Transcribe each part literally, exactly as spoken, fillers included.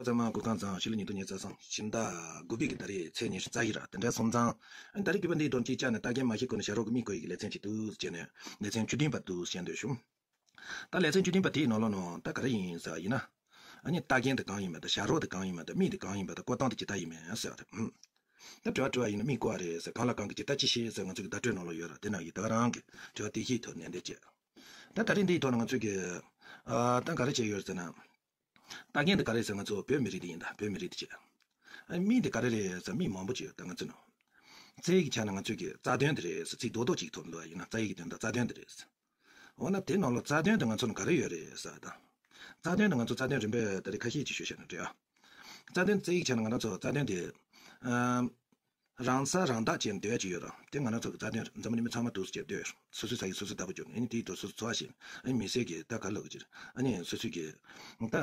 ཚང་མ་སྐུ་ཁམས་བཟང་། ཕྱི་ལོ་ཉིས་སྟོང་ཉི་ཤུ་རྩ་གསུམ་ཕྱི་ཟླ་དགུ་པའི་གི་ཟླ་རེའི་ཚེས་ཉི་ཤུ་རྩ་བཞི་ར། དེ་འདྲ་སོང་ཙང་ཨ་ནི་ད་རེས་ཀྱི་བར་འདིའི་དོན་གཅིག་བཅར་ནས་ལྟ་མཁན་མ་ཤེས་གོ་ནས་ཞབས་རོགས་ཀྱི་མིག་གོ་ཡི་གི་ལེ་ཚན་གཅིག་འདུག་ཟེར་ནས་ལེ་ཚན་བཅུ་བདུན་པ་འདུག་ཟེར་འདོད་བྱུང་། ད་ལེ་ཚན་བཅུ་བདུན་པ་དེའི་ནང་ལོགས་ནང་ད་ག་རེ་ཡིན་ཟེར་ཡིན་ན། ཨ་ནི་ལྟ་མཁན་དེ་གང་ཡིན་མིན་དང་ཞབས་རོགས་དེ་གང་ཡིན་མིན་དང་མིག་དེ་གང་ཡིན་མིན་དང་བཀོད་སྟངས་དེ་ཇི་ལྟར་ཡིན་མིན་ཟེར་བ་དེ། ཨུམ། ད་དྲི་བ་དྲི་བ་ཡིན་ན་མིག་བཀོད་པ་རེད་ཟེར། གང་ལ་གང་གིས་ཇི་ལྟར་ཅི་ཤེས་ཟེར་ང་ཚོ་གི་བརྡ་སྤྲོད་ནང་ལོགས་ཡོད་ར། དེ་ནང་གི་ད་ག་རང་གི་དྲི་བ་དེ་བཞིའི་ཐོག་ནན་ཏན་བྱས། ད་ད་རེས་འདིའི་ཐོག་ནས་ང་ཚོས་ཀྱི། ཨ། ད་ག་རེ་བྱས་ཡོད་ཟེར་ན། ལྟ་མཁན་དེ་ག་རེ་ཟེར་ང་ཚོ་བོད་མི་རིགས་དེ་ཡིན་ད་བོད་མི་རིགས་དེ་བྱས། ཨ། མིག་དེ་ག་རེ་རེད་ཟེར་མིག་མང་པོ་ཅིག་ཡོད་ད་ང་ཚོ་ནང་། རྩ་བའི་གི་ཆ་ནས་ང་ཚོས་ཀྱི་རྩ་དོན་དེ་རེད་ཟེར་ཚིག་རྡོག་རྡོག་ཅིག་ཐོག་འདུག་ཡིན་ན་རྩ་བའི་གི་དོན་དང་རྩ་དོན་དེ་རེད་ཟེར། འོ་ན་དེ་ནང་ལོགས་རྩ་དོན་དེ་ང་ཚོ་ནང་ག་རེ་ཡོད་རེད་ཟེར་ད། རྩ་དོན་དེ་ང་ཚོ་རྩ་དོན་རིམ་པས་ད་རེས་ཁ་ཤས་ཅིག་ཞུས་བཤད་ན་འགྲིག་ཨ། རྩ་དོན་རྩ་བའི་གི་ཆ་ནས་ང་རང་ཚོ་རྩ་དོན་དེ། ཨམ། རང་ས་རང་བདག་ཅེས་འདོད་ཀྱི་ཡོད་ར། དེ་ང་རང་ཚོ་གི་རྩ་དོན་རེད། འཛམ་བུ་གླིང་མི་ཚང་མ་འདུག་སེ་བྱས་སྡོད། སོ་སོའི་ས་ཡིག་སོ་སོས་བདག་པོ་རྒྱུག་ནས་ཨ་ནི་དེའི་ཐོག་སོ་སོ་འཚོ་བ་ཞིག་ཨ་ནི་མི་ཚེ་གི་ད་ག་ལབ་ཀྱི་རེད། ཨ་ནི་སོ་སོའི་གི་ད་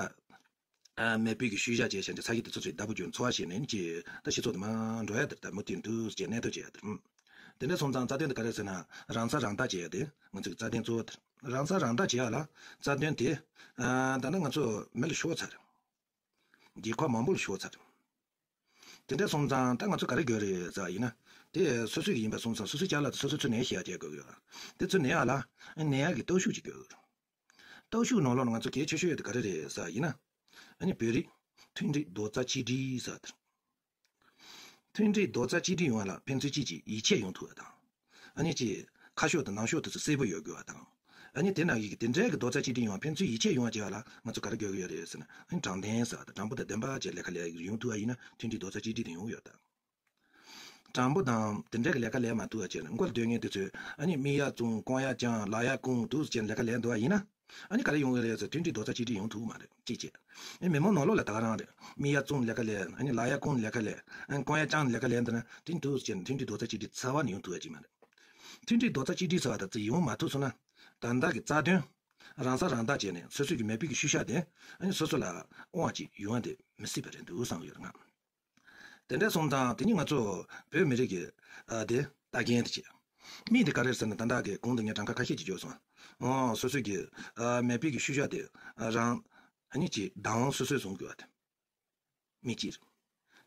ཨ་མེས་པོའི་གི་ཤུལ་བཞག་བྱས་བྱས་ཀྱི་ས་ཡིག་དེ་ཚོ་ཚོས་བདག་པོ་རྒྱུག་ནས་འཚོ་བ་ཞིག་ནས་ཨ་ནི་ཅི་ད་སྤྱི་ཚོགས་དུ་མ་འགྲོ་ཡ་དེ་ད་མུ་མཐུད་འདུག་སེ་བྱས་གནས་ཐབས་བྱས་ཡ་དེ། དེ་འདྲ་སོང་ཙང་རྩ་དོན་དེ་ག་རེ་ཟེར་ན་རང་ས་རང་བདག་ཅེས་ཡ་དེ་ང་ཚོའི་རྩ་དོན་གཙོ་བོ་དེ་རེད། རང་ས་རང་བདག་ཅེས་ཡ་ལ་རྩ་དོན་དེ་ཨ་ད་ནི་ང་ཚོ་མི་ལ་ཤོར་ཚར་རེད། རྒྱལ་ཁབ་མང་པོ་ལ་ཤོར་ཚར། དེ་འདྲ་སོང་ཙང་ད་ང་ཚོ་ག་རེ་དགོས་རེད་ཟེར་བ་ཡིན་ན། དེ་སོ་སོའི་ཡིན་པ་སོང་ཙང་སོ་སོའི་ཅ་ལག་དེ་སོ་སོས་ཚུར་ལེན་ཤེས་ཡ་བྱེད་དགོས་ཀྱི་ཡོད། དེ་ཚུར་ལེན་ཡ་ལ་ལེན་ཡ་གི་སྟོབས་ཤུགས་ཅིག་དགོས་ཀྱི་ཡོད། སྟོབས་ཤུགས་ནང་ལོགས་ནས་ང་ཚོ་གལ་ཆེ་ཤོས་དེ་ག་རེ་རེད་ཟེར་བ་ཡིན་ན། ཨ་ནི་བོད་རིགས་མཐུན་སྒྲིལ་རྡོག་རྩ་གཅིག་སྒྲིལ་ཟེར་བ་དེ། མཐུན་སྒྲིལ་རྡོག་རྩ་གཅིག་སྒྲིལ་ཡོང་བ་ལ་ཕན་ཚུན་གཅིག་གིས་ཡིད་ཆེས་ཡོང་ཐུབ་པ་དང་། ཨ་ནི་གཅིག་ཁ་ཕྱོགས་དང་ནང་ཕྱོགས་དེ་ཚོ་གསལ་པོ་ཡོད་དགོས་པ་དང་། ཨ་ནི་དེ་ནང་བཞིན་གྱི་དེ་འདྲའི་གི་རྡོག་རྩ་གཅིག་སྒྲིལ་ཡོང་བ་ཕན་ཚུན་ཡིད་ཆེས་ཡོང་བ་བྱེད་པ་ལ་ང་ཚོ་ག་རེ་དགོས་ཀྱི་ཡོད་རེད་ཟེར་ན། ཨ་ནི་དྲང་བདེན་ཟེར་བ་དང་དྲང་པོ་དང་བདེན་པ་བཅས་ལས་ཀ་ལས་ཡོང་ཐུབ་པ་ཡིན་ན་མཐུན་སྒྲིལ་རྡོག་རྩ་གཅིག་སྒྲིལ་དེ་ཡོང་གི་ཡོད་དང་། དྲང་པོ་དང་དེ་འདྲའི་གི་ལས་ཀ་ལས་མ་ཐུབ་པ་བྱས་ན་མགོ་ལ་སྡོད་མཁན་དེ་ཚོས་ཨ་ནི་མིག་ཡར་བཙུམ་རྐང་ཡར་བརྐྱངས་ལག་ཡར་བསྐུམ་འདུག་སེ་བྱས་ནས་ལས་ཀ་ལས་འདུག་པ་ཡིན་ན། ཨ་ནི་ག་རེ་ཡོང་གི་རེད་ཟེར་མཐུན་སྒྲིལ་རྡོག་རྩ་གཅིག་སྒྲིལ་ཡོང་ཐུབ་མ་རེད་གཅིག་བྱས། ཨ་མི་མང་ནང་ལོགས་ལ་ད་ག་རང་རེད། མིག་ཡར་བཙུམ་ལས་ཀ་ལས་ཨ་ནི་ལག་ཡར་བསྐུམ་ལས་ཀ་ལས་ཨ་ནི་རྐང་ཡར་བརྐྱངས་ལས་ཀ་ལས་འདུག་ན་དེ་འདུག་སེ་བྱས་ནས་མཐུན་སྒྲིལ་རྡོག་རྩ་གཅིག་སྒྲིལ་རྩ་བ་ནས་ཡོང་ཐུབ་ཡ་གཅིག་མ་རེད། མཐུན་སྒྲིལ་རྡོག་རྩ་གཅིག་སྒྲིལ་ཟེར་བ་དང་ཚིག་ཡོང་མ་ཐུབ་སོང་ན། ད་ལྟ་གི་རྩ་དོན། རང་ས་རང་བདག་བྱས་ནས་སོ་སོ་གི་མེས་པོའི་གི་ཤུལ་བཞག་དེ་ཨ་ནི་སོ་སོ་ལ་དབང་ཅིག་ཡོང་བ་དེ་མི་སྲིད་པ་རེད་འདུག་བསམ་གྱི་ཡོད་རེད་ང་། དེ་འདྲ་སོང་ཙང་དེ་ནི་ང་ཚོ་བོད་མི་རིགས་ཀྱི་ཨ་དེ་ལྟ་མཁན་དེ་བྱས། མིག་དེ་ག་རེ་ཟེར་ན་ད་ལྟ་གི་གོང་དུ་ངས་གྲངས་ཀ་ཁ་ཤས་ཅིག་བརྗོད་སོང་། ཨོ་སོ་སོ་གི་ཨ་མེས་པོའི་གི་ཤུལ་བཞག་དེ་ཨ་རང་ཨ་ནི་ཅིག་བདག་དབང་སོ་སོས་བཟུང་དགོས་པ་དེ། མིག་གཅིག་རེད།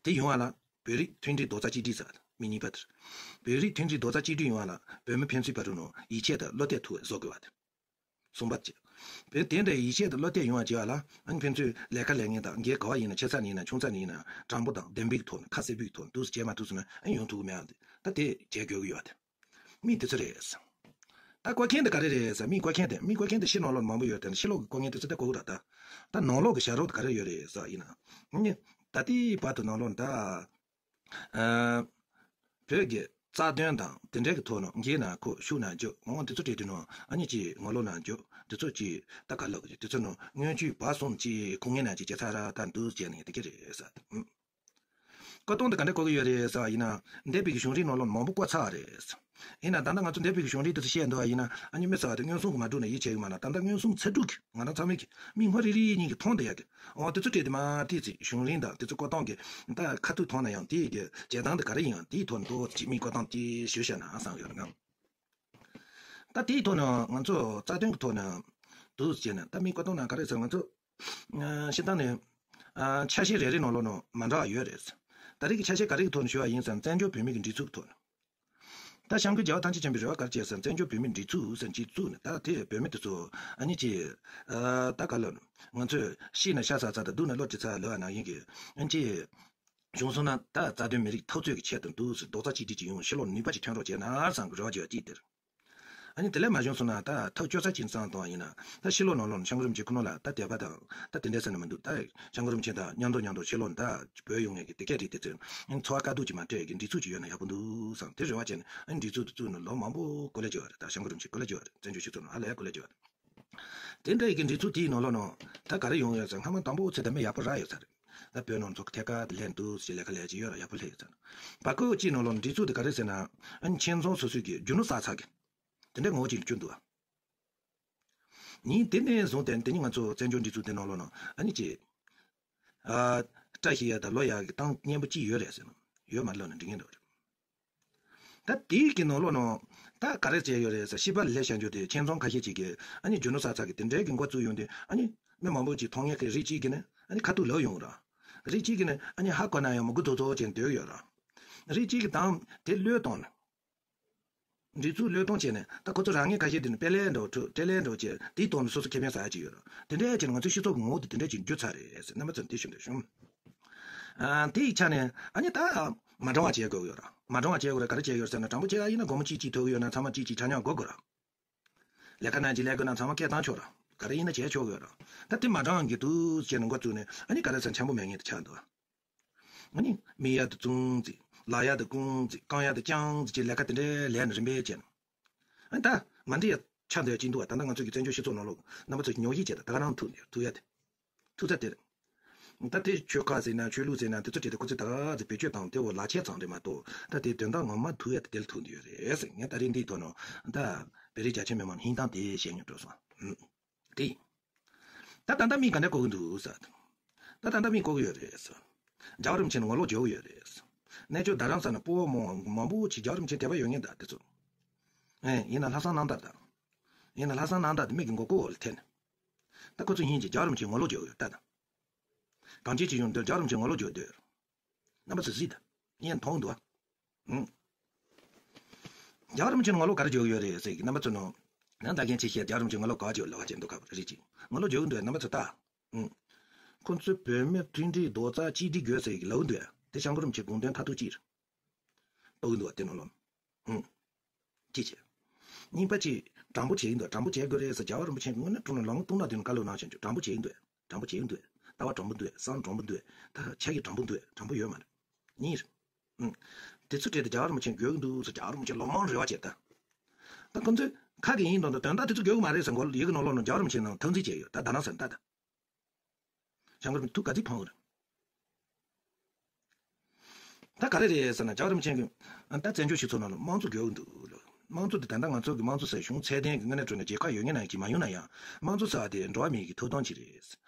དེ་ཡོང་བ་ལ་བོད་རིགས་མཐུན་སྒྲིལ་རྡོག་རྩ་གཅིག་སྒྲིལ་ཟེར་བ་དེ་མིག་གཉིས་པ་དེ་རེད། བོད་རིགས་མཐུན་སྒྲིལ་རྡོག་རྩ་གཅིག་སྒྲིལ་ཡོང་བ་ལ་བོད་མི་ཕན་ཚུན་བར་དུ་ནང་ཡིད་ཆེས་དང་བློ་གཏད་ཐུབ་པ་བཟོ་དགོས་པ་དེ། གསུམ་པ་བྱས། བོད་དེ་འདྲའི་ཡིད་ཆེས་དང་བློ་གཏད་ཡོང་བ་བྱེད་པ་ལ་ཨ་ནི་ཕན་ཚུན་ལས་ཀ་ལས་ངན་དང་འགན་ག་བ་ཡིན་ན་ཆེ་ས་ནས་ཡིན་ན་ཆུང་ས་ནས་ཡིན་ན་དྲང་པོ་དང་བདེན་པའི་ཐོག་ནས་ཁ་གསལ་པོའི་ཐོག་ནས་འདུག་སེ་བྱེད་མ་ཐུབ་སོང་ན་ཨ་ནི་ཡོང་ཐུབ་ཀྱི་མེད་པ་དེ་ད་དེ་བྱེད་དགོས་ཀྱི་ཡོད་དེ། མིག་དེ་ཚོ་རེད། ད་བཀོད་མཁན་དེ་ག་རེ་རེད་ཟེར་མིག་བཀོད་མཁན་དེ་མིག་བཀོད་མཁན་དེ་ཕྱི་ནང་ལོགས་མང་པོ་ཡོད་དེ་ཕྱི་ལོགས་ཀྱི་བཀོད་མཁན་དེ་ཚོ་ད་བཀོད་གི་ར་ད། ད་ནང་ལོགས་ཀྱི་བྱ་རོག་དེ་ག་རེ་ཡོད་རེད་ཟེར་ཡིན་ན། ཨ་ནི་ད་ལྟའི་བར་དུ་ནང་ལོགས་ད། ཨ། བོད་ཀྱི་རྩ་དོན་དང་དེ་འབྲེལ་གྱི་ཐོག་ནས་འགན་ནང་འཁུར་ཤུགས་ནང་འཇུག་འོང་དེ་ཚོ་གྲོས་བསྡུར་ནང་ཨ་ནི་ཅིག་ངོ་ལོག་ནང་འཇུག་དེ་ཚོ་ཅིག་ད་ག་ལབ་ཀྱི་དེ་ཚོ་ནང་སྔོན་ཇུས་བར་གསུམ་ཅིག་ཁུངས་སྣེ་ནང་ཅིག་བྱེད་ཚར་ར་ད་འདུག་བྱས་ནས་དེ་ག་རེད་ཟེར། བཀོད་སྟངས་དེ་ག་འདྲ་བཀོད་ཀྱི་ཡོད་རེད་ཟེར་བ་ཡིན་ན་འདས་པའི་གི་གཞུང་རིམ་ནང་ལོགས་མང་པོ་བཀོད་ཚར་བ་རེད། ཡིན་ན་ད་ལྟ་ང་ཚོ་འདས་པའི་གཞུང་འབྲེལ་དུ་བཤད་འདུག་པ་ཡིན་ན་ཨ་ནི་མི་ཟེར་བ་དེ་མངོན་སུམ་གྱིས་མ་གྲུབ་ན་ཡིད་ཆེས་ཀྱི་མ་ན་ད་ལྟ་མངོན་སུམ་ཚད་གྲུབ་ཀྱིས་ང་རང་ཚང་མས་ཀྱི་མིག་སྔར་རིལ་རིལ་གཉིས་ཀྱིས་མཐོང་བསྡད་ཡག་གི་འོ་དེ་ཚོ་སྤྲད་དེ་མ་དེ་ཚོ་གཞུང་རིམ་དང་དེ་ཚོ་བཀོད་སྟངས་ཀྱི་ད་ཁ་ཐུག་མཐོང་ན་ཡང་དེའི་གི་བྱེད་སྟངས་དེ་ག་རེ་ཡིན་ཡང་དེའི་ཐོག་ནས་ཏོག་ཙམ་མིག་བཀོད་སྟངས་དེ་ཞུ་བྱས་ན་བསམ་ཡོད་རེད་ང་། ད་དེའི་ཐོག་ནས་ང་ཚོ་རྩ་དོན་གྱི་ཐོག་ནས་འདུག་ཟེར་ན་ད་མིག་བཀོད་སྟངས་ན་ག་རེ་ཟེར་ང་ཚོ་སྤྱིར་བཏང་ནས་ཆ་ཤས་རེ་རེ་ནང་ལོགས་ནས་མ་འདྲ་བ་ཡོད་རེད། ད་རེས་ཀྱི་ཆ་ཤས་ག་རེ་གི་ཐོག་ནས་ཞུ་བ་ཡིན་ཟེར་ན་བཙན་བྱོལ་བོད་མིའི་གི་སྒྲིག་འཛུགས་ཀྱི་ཐོག་ནས། ད་སྐྱབས་མགོན་རྒྱལ་བ་ཐམས་ཅད་མཁྱེན་པའི་རེ་བ་ག་རེ་བྱས་ཟེར་ན་བཙན་བྱོལ་བོད་མིའི་སྒྲིག་འཛུགས་ཟེར་གཅིག་བཙུགས་ནས་ད་དེ་བོད་མི་དེ་ཚོ་ཨ་ནི་ཅིག་ད་ག་ལ་ང་ཚོས་ཤི་ན་ཤ་ཟ་ཚར་དང་སྡུག་ན་བློ་འདྲི་ཚར་ལབ་པ་ནང་བཞིན་གྱི་ཨ་ནི་ཅིག་བྱུང་སོང་ན་ད་རྩ་དོན་མི་རིགས་འཐབ་རྩོད་ཀྱི་ཆེད་དུ་འདུག་ཟེར་རྡོག་རྩ་གཅིག་སྒྲིལ་ཅིག་ཡོང་ཕྱི་ལོགས་ནུས་པ་ཅིག་ཐོན་རོགས་བྱས་ན་བསམ་གྱི་རེ་བ་བྱས་པ་ཅིག་དེར། ཨ་ནི་དེ་ལས་མ་བྱུང་སོང་ན་ད་ཐབས་སྐྱོ་ས་ཅིག་བསམ་བཏང་བ་ཡིན་ན་ད་ཕྱི་ལོགས་ནང་ལོགས་ནས་སྐྱབས་མགོན་རིན་པོ་ཆེ་ཁོ་ན་ལ་ད་དད་པ་དང་ད་དེ་འདྲ་ཟེར་ན་མི་འདུག་ད་སྐྱབས་མགོན་རིན་པོ་ཆེ་དང་མཉམ་དུ་མཉམ་དུ་ཕྱི་ལོགས་ནས་ད་བོད་ཡོང་མཁན་གྱི་དེ་གས་རིགས་དེ་ཚོས་ཨ་ནི་འཚོ་བ་དཀའ་སྡུག་ཅིག་མ་སྤྲད་ཀྱི་སྒྲིག་འཛུགས་ཅིག་ཡོད་ན་ཡག་པོ་འདུག་བསམ་དེ་རེ་བ་བྱས་ནས་ཨ་ནི་སྒྲིག་འཛུགས་དེ་བཙུགས་ནས་ལོ་མང་པོ་གོ་ལས་བྱས་པ་རེད། ད་སྐྱབས་མགོན་རིན་པོ་ཆེ་གོ་ལས་བྱས་པ་རེད། བཙན་བྱོལ་སྤྱི་ཚོགས་ནང་ཧ་ལས་གོ་ལས་བྱས་པ་རེད། དེ་འདྲ་ཡི་གི་སྒྲིག་འཛུགས་དེའི་ནང་ལོགས་ནང་ད་ག་རེ་ཡོང་ཡོད་ཟེར་སྔ་མ་དང་པོ་ཚེ་ད་མི་ཡག་པོ་རག་ཡོད་ས་རེད། ད་བོད་ནང་ཚོགས་ཐད་ཀར་དུ་ལས་འདུག་ཅེས་ལས་ཀ་ལས་ཀྱི་ཡོད་ར་ཡག་པོ་ལས་ཡོད་ས་རེད། བར་སྐབས་ཅིག་ནང་ལོགས་སྒྲིག་འཛུགས་དེ་ག་རེ་ཟེར་ན་ཨ་ནི་ཁྱིམ་ཚང་སོ་སོའི་གི་རྒྱུ་ནོར་བསགས་ཚར་གི་དེ་འདྲ་ངོ་བོ་ཅིག་ལ་གྱུར་འདུག་ཨ། ཉིན་དེ་ནས་བཟུང་སྟེ་དེ་ནི་ང་ཚོ་བཙན་བྱོལ་སྒྲིག་འཛུགས་དེ་ནང་ལོགས་ནང་ཨ་ནི་ཅིག་ཨ། བཀྲ་ཤིས་ཡ་དང་ལོ་ཡག་གི་གཏམ་སྙན་པོ་ཅིག་ཡོད་རེད་ཟེར་ན་ཡོད་མ་ལབ་ན་འགྲིག་གི་འདུག་རེད། ད་དེའི་གི་ནང་ལོགས་ནང་ད་ག་རེ་བྱས་ཡོད་རེད་ཟེར་ཤེས་པ་ལས་བྱ་འཇོག་དེ་ཁྱིམ་ཚང་ཁ་ཤས་ཅིག་གིས་ཨ་ནི་རྒྱུ་ནོར་བསགས་ཚར་གི་དེ་འདྲའི་གི་འགོ་བཙུགས་ཡོང་དུས་ཨ་ནི་མི་མང་པོ་ཅིག་མཐོང་ངེས་ཀྱི་རིགས་ཅིག་གིས་ནི་ཨ་ནི་ཁ་ཐུག་ལབ་ཡོང་ར། རིགས་གཅིག་གིས་ནི་ཨ་ནི་ཧ་གོ་ན་ཡང་མི་གོ་ཐོག་ཐོག་ཅན་སྡོད་ཡོད་ར། རིགས་གཅིག་གིས་དང་དེ་བློས་གཏོང་ནས། འདི་ཚོ་བློས་གཏོང་བྱས་ནས་ད་ཁོ་ཚོ་རང་ངོས་ཁ་ཤས་དེ་ནི་དཔེ་ལེན་འགྲོ་ཐུབ་དཔེ་ལེན་འགྲོ་བྱས་དེའི་ཐོག་ནས་སོ་སོ་ཁེ་ཕན་ཟ་ཡ་ཅིག་ཡོད་ར། དེ་འདྲ་བྱས་ནས་ང་ཚོའི་སྤྱི་ཚོགས་ཀྱི་ངོ་བོ་དེ་དེ་འདྲ་ཅིག་འགྱུར་ཚར་རེད་ཟེར། རྣམ་པ་ཚོ་འདི་ཞུ་འདོད་བྱུང་། ཨ་དེའི་ཆ་ནས་ཨ་ནི་ད་མ་འདྲ་བ་བྱེད་དགོས་ཡོད་ར། མ་འདྲ་བ་བྱེད་དགོས་ར། ག་རེ་བྱེད་ཡོད་ཟེར་ན། དྲང་པོ་བྱེད་ཡ་ཡིན་ན་སྒོར་མོ་གཅིག་གཅིག་ཐོབ་ཡོད་ན་ཚང་མ་གཅིག་གཅིག་ཆ་མཉམ་དགོས་དགོས་ར། ལས་ཀ་ནང་གཅིག་ལས་དགོས་ན་ཚང་མ་སྐད་བཏང་ཆོག་ར། ག་རེ་ཡིན་ན་བྱས་ཆོག་གི་ཡོད་ར། ད་དེ་མ་འདྲ་བ་འགྱུར་འདུག་ཟེར་ནས་འགོ་བཙུགས་ནས་ཨ་ནི་ག་རེ་ཟེར་འཆམ་པོ་མེད་མཁན་དེ་ཆགས་འདུག་ཨ་ནི་རྨིག་ཡ་དེ་ཙུང་ཙི། ལག་ཡ་དེ་ཀུང་ཙི། རྐང་ཡ་དེ་ཅང་ཙི་བྱས་ལས་ཀ་དེ་འདྲའི་ལས་ནས་རིམ་པས་བྱས་ནས། ཨ་ནི་ད་མ་འདྲི་ཡ་ཆགས་འདོད་ཀྱི་འདུག་བ། ད་ལྟ་ང་ཚོ་གི་བཙན་བྱོལ་སྤྱི་ཚོགས་ནང་ལོགས་རྣམ་པ་ཚོ་ཉོག་བཤད་བྱས་ད་ད་ག་རང་ཐུག་ནས་ཐུག་ཡ་དེ། ཐུག་ཚ་དེ་རེད། ད་དེ་ཆོལ་ཁ་ཟེར་ན་ཆོས་ལུགས་ཟེར་ན་དེ་ཚོ་བྲིས་ཏེ་ཁོ་ཚོས་ད་ག་ཚོད་བེད་སྤྱོད་བཏང་དེ་འོ་ལག་ཆས་ཙམ་རེད་མ་གཏོགས། ད་དེ་དོན་དག་ངོ་མ་ཐུག་ཡ་དེ་དེ་ལ་ཐུག་འདི་ཡོད་རེད་ཟེར། ངས་ད་རེས་འདིའི་ཐོག་ནས་ད་བོད་རིགས་རྒྱ་ཆེ་མི་མང་སྙིང་གཏམ་དེ་བཤད་སྙིང་འདོད་སོང་། ཨུམ། དེ། ད་ད་ལྟ་མི་ག་འདྲ་གོ་གི་འདུག་ཟེར། ད་ད་ལྟ་མི་གོ་གི་ཡོད་རེད་ཟེར། རྒྱལ་བ་རིན་པོ་ཆེ་ནི་ངོ་ལོག་བྱེད་ཀྱི་ཡོད་རེད་ཟེར། གནས་མཆོག་རྡ་རམ་ས་ལ་སྤོ་བོ་མང་མང་པོ་ཅིག་རྒྱལ་བ་རིན་པོ་ཆེ་དད་པ་ཡོད་མཁན་ད་དེ་ཚོ། ཨེ་ཡིན་ན་ལྷ་བསང་གནང་དར་ད། ཡིན་ན་ལྷ་བསང་གནང་དར་དེ་མིག་གི་མགོ་སྐོར་ལ་ཐེན། ད་ཁོ་ཚོ་ཡིན་གྱི་རྒྱལ་བ་རིན་པོ་ཆེ་ངོ་ལོག་བྱེད་ཀྱི་ཡོད་ད་ད། གང་ཅི་ཅི་ཡོང་དུས་རྒྱལ་བ་རིན་པོ་ཆེ་ངོ་ལོག་བྱེད་ཀྱི་འདུག་རྣམ་པ་ཚོ་གཟིགས་དང་། ཡིན་མཐོང་འདུག་ཨང་། རྒྱལ་བ་རིན་པོ་ཆེ་ངོ་ལོག་ག་རེ་བྱེད་ཀྱི་ཡོད་རེད་ཟེར་གི་རྣམ་པ་ཚོ་ནང་། ནང་ད་མཁན་ཆེ་ཤོས་རྒྱལ་བ་རིན་པོ་ཆེ་ངོ་ལོག་ག་བྱེད་ལ་བ་ཅན་འདུག་ག་རེ་ཅིག་ངོ་ལོག་བྱེད་ཀྱི་འདུག་རྣམ་པ་ཚོ་ལྟ། ཨང་། ཁོ་ཚོས་བོད་མིར་མཐུན་སྒྲིལ་རྡོག་རྩ་གཅིག་སྒྲིལ་དགོས་ཟེར་གི་ལབ་འདུག་དེ་སྐྱབས་མགོན་རིན་པོ་ཆེ་དགོངས་དོན་མཐར་ཐུག་ཅིག་རེད། ལྟོས་གི་འདུག་བ་དེ་ནང་ལོགས། ཧུམ། ཅི་བྱེད། གཉིས་པ་ཅིག་དྲང་པོ་བྱེད་ཀྱི་འདུག་དྲང་པོ་བྱེད་དགོས་རེད་ཟེར། རྒྱལ་བ་རིན་པོ་ཆེ་དངོས་གནས་དྲང་གནས་ལམ་ལྷོང་གཏོང་ན་དེ་ནི་བཀའ་སློབ་གནང་བཞིན་དུ་དྲང་པོ་བྱེད་ཀྱི་འདུག་དྲང་པོ་བྱེད་ཀྱི་འདུག་ལྟ་བ་དྲང་པོ་འདུག་བསམ་དྲང་པོ་འདུག་ད་ཆ་ཡི་དྲང་པོ་འདུག་དྲང་པོ་ཡོད་མ་རེད། གཉིས་རེད། ཧུམ། དེ་ཚོ་བྲིས་ཏེ་རྒྱལ་བ་རིན་པོ་ཆེ་དགོས་ཀྱི་འདུག་ཟེར་རྒྱལ་བ་རིན་པོ་ཆེ་ལོ་མང་རེ་བ་བྱེད་ད། ད་ཁོ་ཚོས་ཁ་གི་ཡིན་དང་དོན་དག་དེ་ཚོ་དགོས་ཀྱི་མ་རེད་ཟེར་མགོ་ཡི་གེ་ནང་ལོགས་ནང་རྒྱལ་བ་རིན་པོ་ཆེ་ནང་ཐོག་འཛིན་བྱས་ཡོད་ད་ད་ནང་ཟེར་ད་ད། བྱང་གི་ཐུགས་ག་ཚིག་ཕངས་རེད། ད་ག་རེ་རེད་ཟེར་ན་རྒྱལ་བ་རིན་པོ་ཆེ་གིས་ད་བཙན་བྱོལ་སྤྱི་ཚོགས་ནང་ལ་དམངས་གཙོ་དགོས་ཀྱི་འདུག་ལ། དམངས་གཙོ་དེ་ད་ལྟ་ང་ཚོ་གི་དམངས་གཙོ་ཟེར་གཞུང་ཚད་ལྡན་གྱི་དངོས་གནས་དྲང་གནས་རྒྱལ་ཁབ་ཡོད་མཁན་ནང་གི་མ་ཡོང་ན་ཡང་དམངས་གཙོ་ཟེར་བ་དེ་འགྲོ་བ་མིའི་གི་ཐོབ་ཐང་ཅིག་རེད།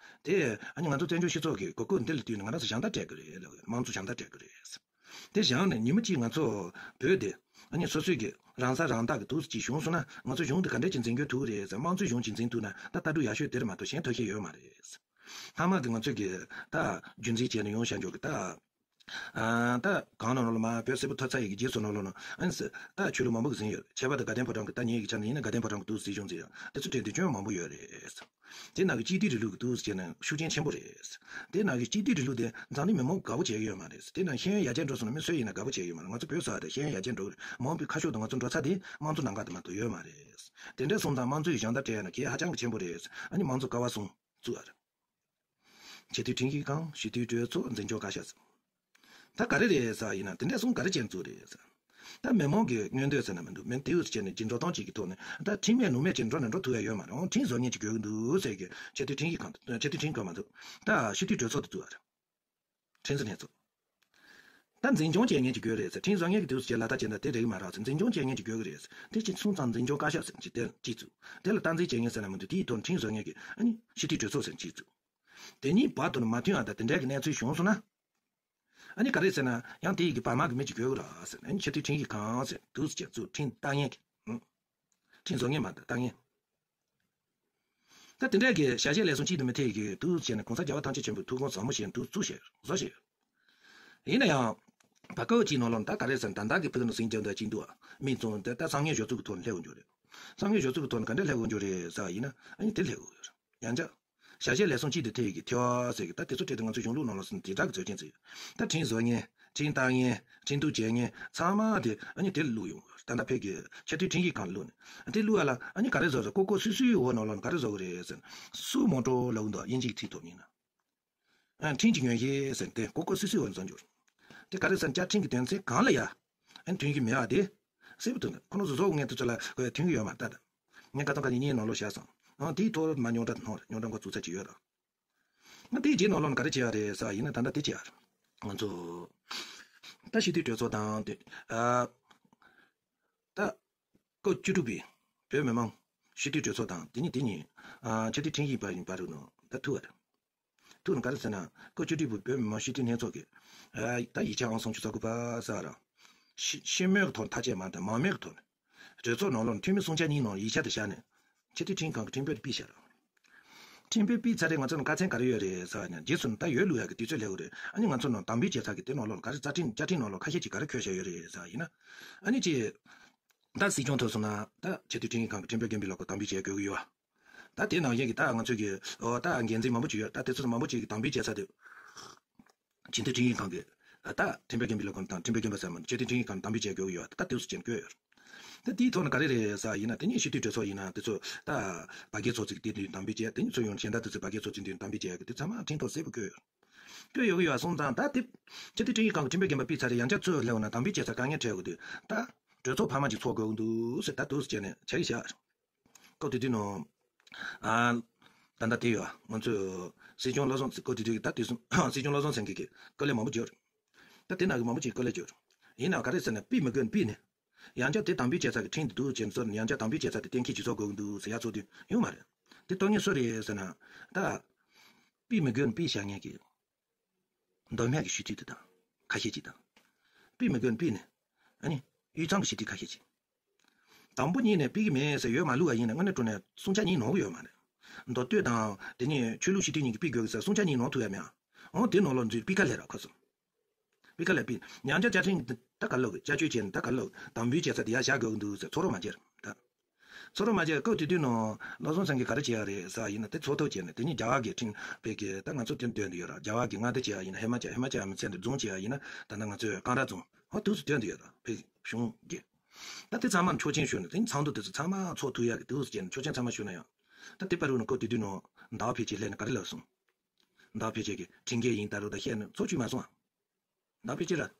དེ་ཨ་ནི་ང་ཚོ་བཙན་བྱོལ་སྤྱི་ཚོགས་ཀྱི་དགོས་མཁོ་འདི་ལ་བསྟུན་ནས་ང་རང་ཚོ་སྦྱོང་བརྡར་སྤྲད་དགོས་རེད་ལ། དམངས་གཙོ་སྦྱོང་བརྡར་སྤྲད་དགོས་རེད། དེ་བཞག་ནས་ཉི་མ་གཅིག་ང་ཚོ་བོད་དེ་ཨ་ནི་སོ་སོའི་གི་རང་ས་རང་བདག་གི་འདུག་ཅིག་བྱུང་སོང་ན་ང་ཚོ་གཞུང་དེ་ག་འདྲས་ཀྱི་འཛིན་སྐྱོང་ཐུབ་ཀྱི་རེད་ཟེར། དམངས་གཙོའི་གཞུང་ཅིག་འཛིན་ཐུབ་ན་ད་ལྟ་གྲུབ་ཡག་ཤོས་དེ་རེད་མ་གཏོགས་གཞན་ཐབས་ཤེས་ཡོད་མ་རེད། སྔ་མ་གི་ང་ཚོས་གི་ད་རྒྱུན་འཛིན་བྱས་ནས་ཡོང་བཞག་འཇོག་གི་ད། ཨ་ད་གང་ནང་ལོགས་ལ་མ་བོད་སིལ་བུ་ཐོབ་ཚར་ཡི་གི་རྗེས་སུ་ནང་ལོགས་ན་ཨ་ནི་ད་ཆོས་ལུགས་མང་པོ་གི་ཟིན་ཡོད། ཁྱད་པར་དུ་དགའ་ལྡན་ཕོ་བྲང་གི་ད་ཉིད་ཀྱི་ཆ་ནས་ཡིན་ན་དགའ་ལྡན་ཕོ་བྲང་གི་འདུག་སྲིད་གཞུང་ཟིན་ཡང་དེ་ཚོ་གྲས་དེ་སྐྱོན་མང་པོ་ཡོད་རེད། དེ་ནང་གི་གཅིག་སྡུད་རིང་ལུགས་ཀྱི་འདུག་ཟེར་ན་ཤུགས་རྐྱེན་ཆེན་པོ་རེད། དེ་ནང་གི་གཅིག་སྡུད་རིང་ལུགས་དེ་འཛམ་གླིང་མི་མང་དགའ་པོ་བྱེད་ཀྱི་ཡོད་མ་རེད། དེ་ནང་ཤེས་ཡོན་ཡར་རྒྱས་འགྲོ་སོང་ན་མི་སུ་ཡིན་ན་དགའ་པོ་བྱེད་ཀྱི་ཡོད་མ་རེད། ང་ཚོ་བོད་ས་དེ་ཤེས་ཡོན་ཡར་རྒྱས་འགྲོ་གི་རེད། མང་པོའི་ཁ་ཕྱོགས་དུ་ང་ཚོ་འགྲོ་ཚར་དེ་དམངས་གཙོ་ནང་ག་དེ་མ་གཏོགས་ཡོད་མ་རེད། དེ་འདྲ་སོང་ཙང་དམངས་གཙོའི་སྦྱོང་བརྡར་སྤྲད་ཡ་ན་གལ་ཧ་ཅང་གི་ཆེན་པོ་རེད། ཨ་ནི་དམངས་གཙོ་ཀ་བ་གསུམ་བཙུགས་ཡ་རེད། སྤྱི་འཐུས་ཁྲིམས་ཞིབ་ཁང་། སྤྱི་འཐུས་གྲོས་ཚོགས། འཛིན་སྐྱོང་བཀའ་ཤག་ཟེར། ད་ག་རེ་རེད་ཟེར་ཡིན་ན་དེ་འདྲ་གསུམ་ག་རེ་བྱས་ནས་བཙུགས་རེད་ཟེར། ད་མི་མང་གི་མངོན་འདོད་ཟེར་ན་མི་འདུག་མི་དེའུ་བྱས་ནས་ཇི་འགྲོ་སྟངས་ཅིག་གི་ཐོག་ནས་ད་ཁྲིམས་མེད་ལུགས་མེད་ཅིག་འགྲོ་ནས་འགྲོ་ཐུབ་ཡ་ཡོད་མ་རེད། འོང་ཁྲིམས་བཟོ་མཁན་ཅིག་དགོས་ཀྱི་འདུག་ཟེར་གི་སྤྱི་འཐུས་ཁྲིམས་ཞིབ་ཁང་དུ་སྤྱི་འཐུས་ཁྲིམས་ཁང་མ་འདུག་ད་སྤྱི་འཐུས་གྲོས་ཚོགས་དུ་བཙུགས་པ་རེད། ཁྲིམས་བཟོ་མཁན་ཚོ། ད་འཛིན་སྐྱོང་བྱེད་མཁན་ཅིག་དགོས་རེད་ཟེར། ཁྲིམས་བཟོ་མཁན་གྱི་དུས་སུ་བྱས་ལ་ད་བྱས་ན་དེ་རེད་མ་རེད་ཟེར། འཛིན་སྐྱོང་བྱེད་མཁན་ཅིག་དགོས་ཀྱི་རེད་ཟེར། དེ་ཅིག་སོང་ཙང་འཛིན་སྐྱོང་བཀའ་ཤག་ཟེར་ཅིག་དེ་གཅིག་བཙུགས། དེ་ལ་སྟངས་འཛིན་བྱེད་མཁན་ཟེར་ན་མི་འདུག་དེའི་ཐོག་ཁྲིམས་བཟོ་མཁན་གྱི་ཨ་ནི་སྤྱི་འཐུས་གྲོས་ཚོགས་ཟེར་གཅིག་བཙུགས། དེ་གཉིས་བར་དུ་ནི་མ་མཐུན་ཡང་ད་དེ་འདྲའི་གི་གནས་ཚུལ་བྱུང་སོང་ན། ཨ་ནི་ག་རེ་ཟེར་ན་ཡང་དེ་ཡི་གི་བར་མ་གི་མི་ཅིག་དགོས་ཀྱི་རེད་ཟེར། ཨ་ནི་སྤྱི་འཐུས་ཁྲིམས་ཞིབ་ཁང་ཟེར་དུས་སུ་བྱས་བཙུགས། ཁྲིམས་བཏང་མཁན་གྱི། ཨང་། ཁྲིམས་བཟོ་མཁན་མ་གཏོགས་བཏང་མཁན། ད་དེ་འདྲའི་གི་བྱ་བྱེད་ལས་ཟུང་གཅིག་ཏུ་མི་འཐད་ཀྱི་དུས་བྱས་ནས་གོང་ས་རྒྱལ་བ་ཐམས་ཅད་མཁྱེན་པའི་ཐུགས་དགོངས་ཟབ་མོ་བཞེས་དུས་བཙུགས་བྱས་བཟོ་བྱས། ཡིན་ན་ཡང་། བར་སྐབས་ཀྱི་ནང་ལོགས་ད་ག་རེ་ཟེར་ན་ད་ལྟ་གི་ཕུགས་ནས་ཟིན་རྒྱུ་འདྲ་གཅིག་འདུག་ཨ། མིང་བཙུགས་ཏེ་ད་བསམ་ངན་སྦྱོར་ཚུལ་གྱི་ཐོག་ནས་སླེབས་འོང་རྒྱུ་རེད། བསམ་ངན་སྦྱོར་ཚུལ་གྱི་ཐོག་ནས་ག་འདྲ་སླེབས་འོང་རྒྱུ་རེད་ཟེར་བ་ཡིན་ན་ཨ་ནི་དེ་སླེབས་འོང་རྒྱུ་རེད། ཡང་བསྐྱར། བྱ་བྱེད་ལས་ཟུང་གཅིག་ཏུ་ཐེ་ཡི་གི་ཐེ་བ་ཟེར་གི་ད་དེ་ཚོ་ཁྲིད་དེ་ང་ཚོ་གཞུང་ལུགས་ནང་ལོགས་སུ་དེ་དག་གི་མཛོད་ཅན་ཚོ་ཡོད། ད་ཁྲིམས་བཟོ་མཁན། ཁྲིམས་བཏང་མཁན། ཁྲིམས་གཏུག་བྱེད་མཁན་ཚང་མ་དེ་ཨ་ནི་དེ་ལ་བླུགས་ཡོང་། ད་ལྟ་བོད་ཀྱི་ཆེས་མཐོའི་ཁྲིམས་ཞིབ་ཁང་ལ་བླུགས་ནས་དེ་བླུགས་ཡ་ལ་ཨ་ནི་ག་རེ་བཟོ་ཟེར་ཀོ་ཀོ་སུ་སུའི་འོག་ནང་ལོགས་ནས་ག་རེ་བཟོ་གི་རེད་ཟེར་ན། སུ་མོ་ཊོ་ལབ་འདུག་དབྱིན་ཇིའི་ཁྲིད་ཐོབ་མིན་ན། ཨ་ཁྲིམས་ཀྱི་ངོས་བཞེས་ཟེར་ཏེ་ཀོ་ཀོ་སུ་སུའི་འོག་ནས་བཟོ་འཇོག་དེ་ག་རེ་ཟེར་ན་བཅའ་ཁྲིམས་ཀྱི་དོན་ཚན་གང་ལ་ཡ་ཨ་ནི་མཐུན་གྱི་མེད་པ་དེ། སྲིད་པ་དོན་ཁོ་ན་བཟོ་བཟོ་ངས་དུས་ཚོད་ལ་གོ་ཡ་མཐུན་གྱི་ཡོད་མ་རེད་ད། ངས་ཁ་སང་ཁ་ཉིན་གཉིས་ནང་ལོགས་བཤད་སོང་། ཨང་དེའི་ཐོག་མ་རྙོག་དྲ་སྣང་རེད། རྙོག་དྲ་འགོ་བཙུགས་ཚར་གྱི་ཡོད་ར། ང་དེའི་རྗེས་ནང་ལོགས་ནས་ག་རེ་བྱས་པ་རེད་ཟེར་བ་ཡིན་ན་ད་ལྟ་དེ་བྱས་ཡ་རེད། ང་ཚོ་ད་སྤྱི་འཐུས་གྲོས་ཚོགས་དང་དེ་ཨ་ད་སྐབས་བཅུ་དྲུག་པའི་བོད་མི་མང་སྤྱི་འཐུས་གྲོས་ཚོགས་དང་དེ་ཉིད་དེ་ཉིད་ཨ་སྤྱི་འཐུས་ཁྲིམས་ཞིབ་པ་ཡིན་པ་རུ་ནང་ད་ཐུག་པ་རེད། ཐུག་ནས་ག་རེ་ཟེར་ན་སྐབས་བཅུ་དྲུག་པའི་བོད་མི་མང་སྤྱི་འཐུས་ལྷན་ཚོགས་ཀྱི་ཨ་ད་ཡིག་ཆ་ཨང་སུམ་ཅུ་རྩ་དགུ་པ་ཟེར་བ་ར། ཤི་ཤི་མོས་ཐོག་ཐག་བཅད་མ་དང་མང་མོས་ཐོག་ནས་གྲོས་ཚོགས་ནང་ལོགས་ནས་འཐུས་མི་སུམ་ཆ་གཉིས་ནང་ཡིག་ཆ་དེ་བཞག་ནས་སྤྱི་འཐུས་ཁྲིམས་ཁང་གི་ཁྲིམས་དཔོན་དེ་ཕུད་བཞག་ར། ཁྲིམས་དཔོན་ཕུད་ཚར་རེད། ང་ཚོ་ནང་བཀའ་བཙན་ག་རེ་ཡོད་རེད་ཟེར་བ་ཡིན་ན། རྗེས་སུ་ད་ཡོལ་བླུག་ཡག་གི་དུས་ཚོད་སླེབས་ཡོད་རེད། ཨ་ནི་ང་ཚོ་ནང་དམ་འབུལ་བྱས་ཚར་གི་དེ་ནང་ལོགས་ལ་ག་རེ་རྩ་ཁྲིམས་བཅའ་ཁྲིམས་ནང་ལོགས་ཁ་ཤས་ཅིག་ག་རེ་འཁོད་བཞག་ཡོད་རེད་ཟེར་བ་ཡིན་ན། ཨ་ནི་ཅིག་ད་སྲིད་སྐྱོང་ཐོབ་སོང་ན་ད་ཆེས་མཐོའི་ཁྲིམས་ཡིག་ཁང་གི་ཁྲིམས་དཔོན་དགོན་པའི་ལོགས་ཀ་དམ་འབུལ་བྱེད་དགོས་ཀྱི་ཡོད། ད་དེ་ནང་བཞིན་གྱི་ད་ང་ཚོ་གི་ཨོ་ད་འགན་འཛིན་མང་པོ་ཅིག་ཡོད། ད་དེ་ཚོ་མང་པོ་ཅིག་གི་དམ་འབུལ་བྱས་ཚར་དུས། ཆེས་མཐོའི་ཁྲིམས་ཡིག་ཁང་གི་ད་ཁྲིམས་དཔོན་དགོན་པའི་ལོགས་ཀ་དང་ཁྲིམས་དཔོན་དགོན་པ་ཟེར་མ་ཆེས་མཐོའི་ཁྲིམས་ཡིག་ཁང་དམ་འབུལ་བྱེད་དགོས་ཀྱི་ཡོད། ད་དེ་ཚོ་ཅན་བཀོད་ཡོད། ད་དེའི་ཐོག་ནས་ག་རེ་རེད་ཟེར་བ་ཡིན་ན། དེ་ནས་སྤྱི་འཐུས་གྲོས་ཚོགས་ཡིན་ན་དེ་ཚོ་ད་བར་བརྒལ་ཚོགས་གཙོས་ཀྱི་དེ་དུས་དམ་འབུལ་བྱས། དེ་ནས་ཚུར་ཡོང་གཞན་དག་དེ་ཚོ་བར་བརྒལ་ཚོགས་གཙོས་དུས་དམ་འབུལ་བྱས་ཀྱི་དེ་ཚང་མ་ཁྲིམས་ཐོག་གསལ་པོ་བཀོད་ཡོད། བཀོད་ཡོད་ཀྱི་ཡོད་སོང་ཙང་། ད་དེ་ཆེས་མཐོའི་ཁྲིམས་ཡིག་ཁང་གི་ཁྲིམས་དཔོན་དགོན་པ་ཕུད་ཚར་རེད། ཡང་བསྐྱར་ཚུར་སླེབས་ན་དམ་འབུལ་བྱས་ཚར་དཀའ་ངལ་འཕྲད་ཡོད་དུས། ད་གྲོས་ཚོགས་འཕར་མ་ཅིག་ཚོགས་དགོས་ཀྱི་འདུག་ཟེར་ད་འདུག་ཟེར་བྱས་ནས་ཆ་གི་བཞག་སྐབས་དེ་དུས་ནང་། ཨ། ད་ལྟ་དེ་ཡོད། ང་ཚོས་སྲིད་སྐྱོང་བློ་བཟང་སྐབས་དེ་དུས་ཀྱི་ད་དུས་སུ་སྲིད་སྐྱོང་བློ་བཟང་སེང་གེ་གིས་དཀའ་ལས་མང་པོ་བརྒྱབ་རེད། ད་དེ་ནང་གི་མང་པོ་ཅིག་དཀའ་ལས་བརྒྱབ་རེད། ཡིན་ནའང་ག་རེ་ཟེར་ན། ཕུད་མི་དགོས་ན་ཕུད་ནས། ཡང་བསྐྱར་དེ་དམ་འབུལ་བྱས་ཚར་གི་ཁྲིམས་དེ་འདུག་ཅེས་ཚོར་ནས་ཡང་བསྐྱར་དམ་འབུལ་བྱས་ཚར་དེ་གཏན་འཁེལ་ཅིག་བཟོ་དགོས་ཀྱི་འདུག་ཟེར་ཡག་ཚོགས་དུས་ཡོད་མ་རེད། དེ་གཏོང་མཁན་སུ་རེད་ཟེར་ན། ད་ཕུད་མི་དགོས་ན་ཕུད་བཞག་མཁན་གྱི་མདོ་སྨད་ཀྱི་སྤྱི་འཐུས་དེ་དང་ཁ་ཤས་ཅིག་དང་། ཕུད་མི་དགོས་ན་ཕུད་ནས། ཨ་ནི་དབུས་གཙང་གི་སྤྱི་འཐུས་ཁ་ཤས་ཅིག་དང་པོ་ཉིད་ནས་ཕུད་ཀྱི་མེད་ཟེར་ཡོལ་མ་བླུགས་པ་ཡིན་ན། དངོས་གནས་དྲང་གནས་བསྲུང་བྱ་གཉིས་ནོར་གྱི་ཡོད་མ་རེད། མདོ་སྟོད་དང་དེ་ནས་ཆོས་ལུགས་སྤྱི་འཐུས་གཉིས་ཀྱིས་ཕུད་དགོས་ཀྱི་ཟེར་བསྲུང་བྱ་གཉིས་ནོར་ཐུབ་ཡ་མེད་ཨ། འོ་དེ་ནང་ལོགས་འཛུལ་ཕུད་ག་སླེབས་ར་ཁོ་ཚོ། ཕུད་ག་སླེབས་ཕུད། ཡང་བསྐྱར་བཅའ་ཁྲིམས་ད་ག་ལོག་བསྐྱར་བཅོས་བྱས་ནས་ད་ག་ལོག་དམ་འབུལ་བྱས་ཚར་དེ་ཡར་བཞག་དགོས་ཀྱི་འདུག་ཟེར་ཚོགས་རོགས་མ་བྱེད་ར་ད། ཚོགས་རོགས་མ་བྱེད། སྐབས་དེ་དུས་ནང་བློ་བཟང་སེང་གེས་ག་རེ་བྱས་ཡ་རེད་ཟེར་བ་ཡིན་ན། དེ་ཚོགས་ཐུག་བྱས་ནས་དེ་ནས་རྒྱ་གར་གྱི་ཁྲིམས་དཔོན་གྱིས་ད་ང་ཚོ་དེ་འདོན་དུ་ཡོད་ར། རྒྱ་གར་གྱིས་མངའ་སྡེ་བྱས་པ་ཡིན་ན་ཧི་མ་ཅལ། ཧི་མ་ཅལ་མི་ཚད་འདི་རྫོང་བྱས་པ་ཡིན་ན་ད་ལྟ་ང་ཚོས་ཀང་ར་རྫོང་། ཧོ་དུས་སུ་འདོན་དུ་ཡོད་ར་བོད་གཞུང་གིས། ད་དེ་ཚང་མར་ཆོག་མཆན་ཞུས་ནས། དེ་ཚོགས་འདུ་དེ་ཚོ་ཚང་མ་ཚོགས་ཐུབ་ཡག་གི་དུས་སུ་བྱས་ནས་ཆོག་མཆན་ཚང་མ་ཞུས་ན་ཡང་། ད་དེ་བར་དུ་ནང་སྐབས་དེ་དུས་ནང་ཟླ་བ་ཕལ་ཆེར་སླེབས་ནས་ག་རེ་ལབ་སོང་། ཟླ་བ་ཕལ་ཆེར་གྱིས་ཁྲིམས་འགལ་ཡིན་ད་རུང་ད་བཤད་ནས་ཚོགས་བཅུག་མ་སོང་ཨ། ཟླ་བ་ཕལ་ཆེར་ར།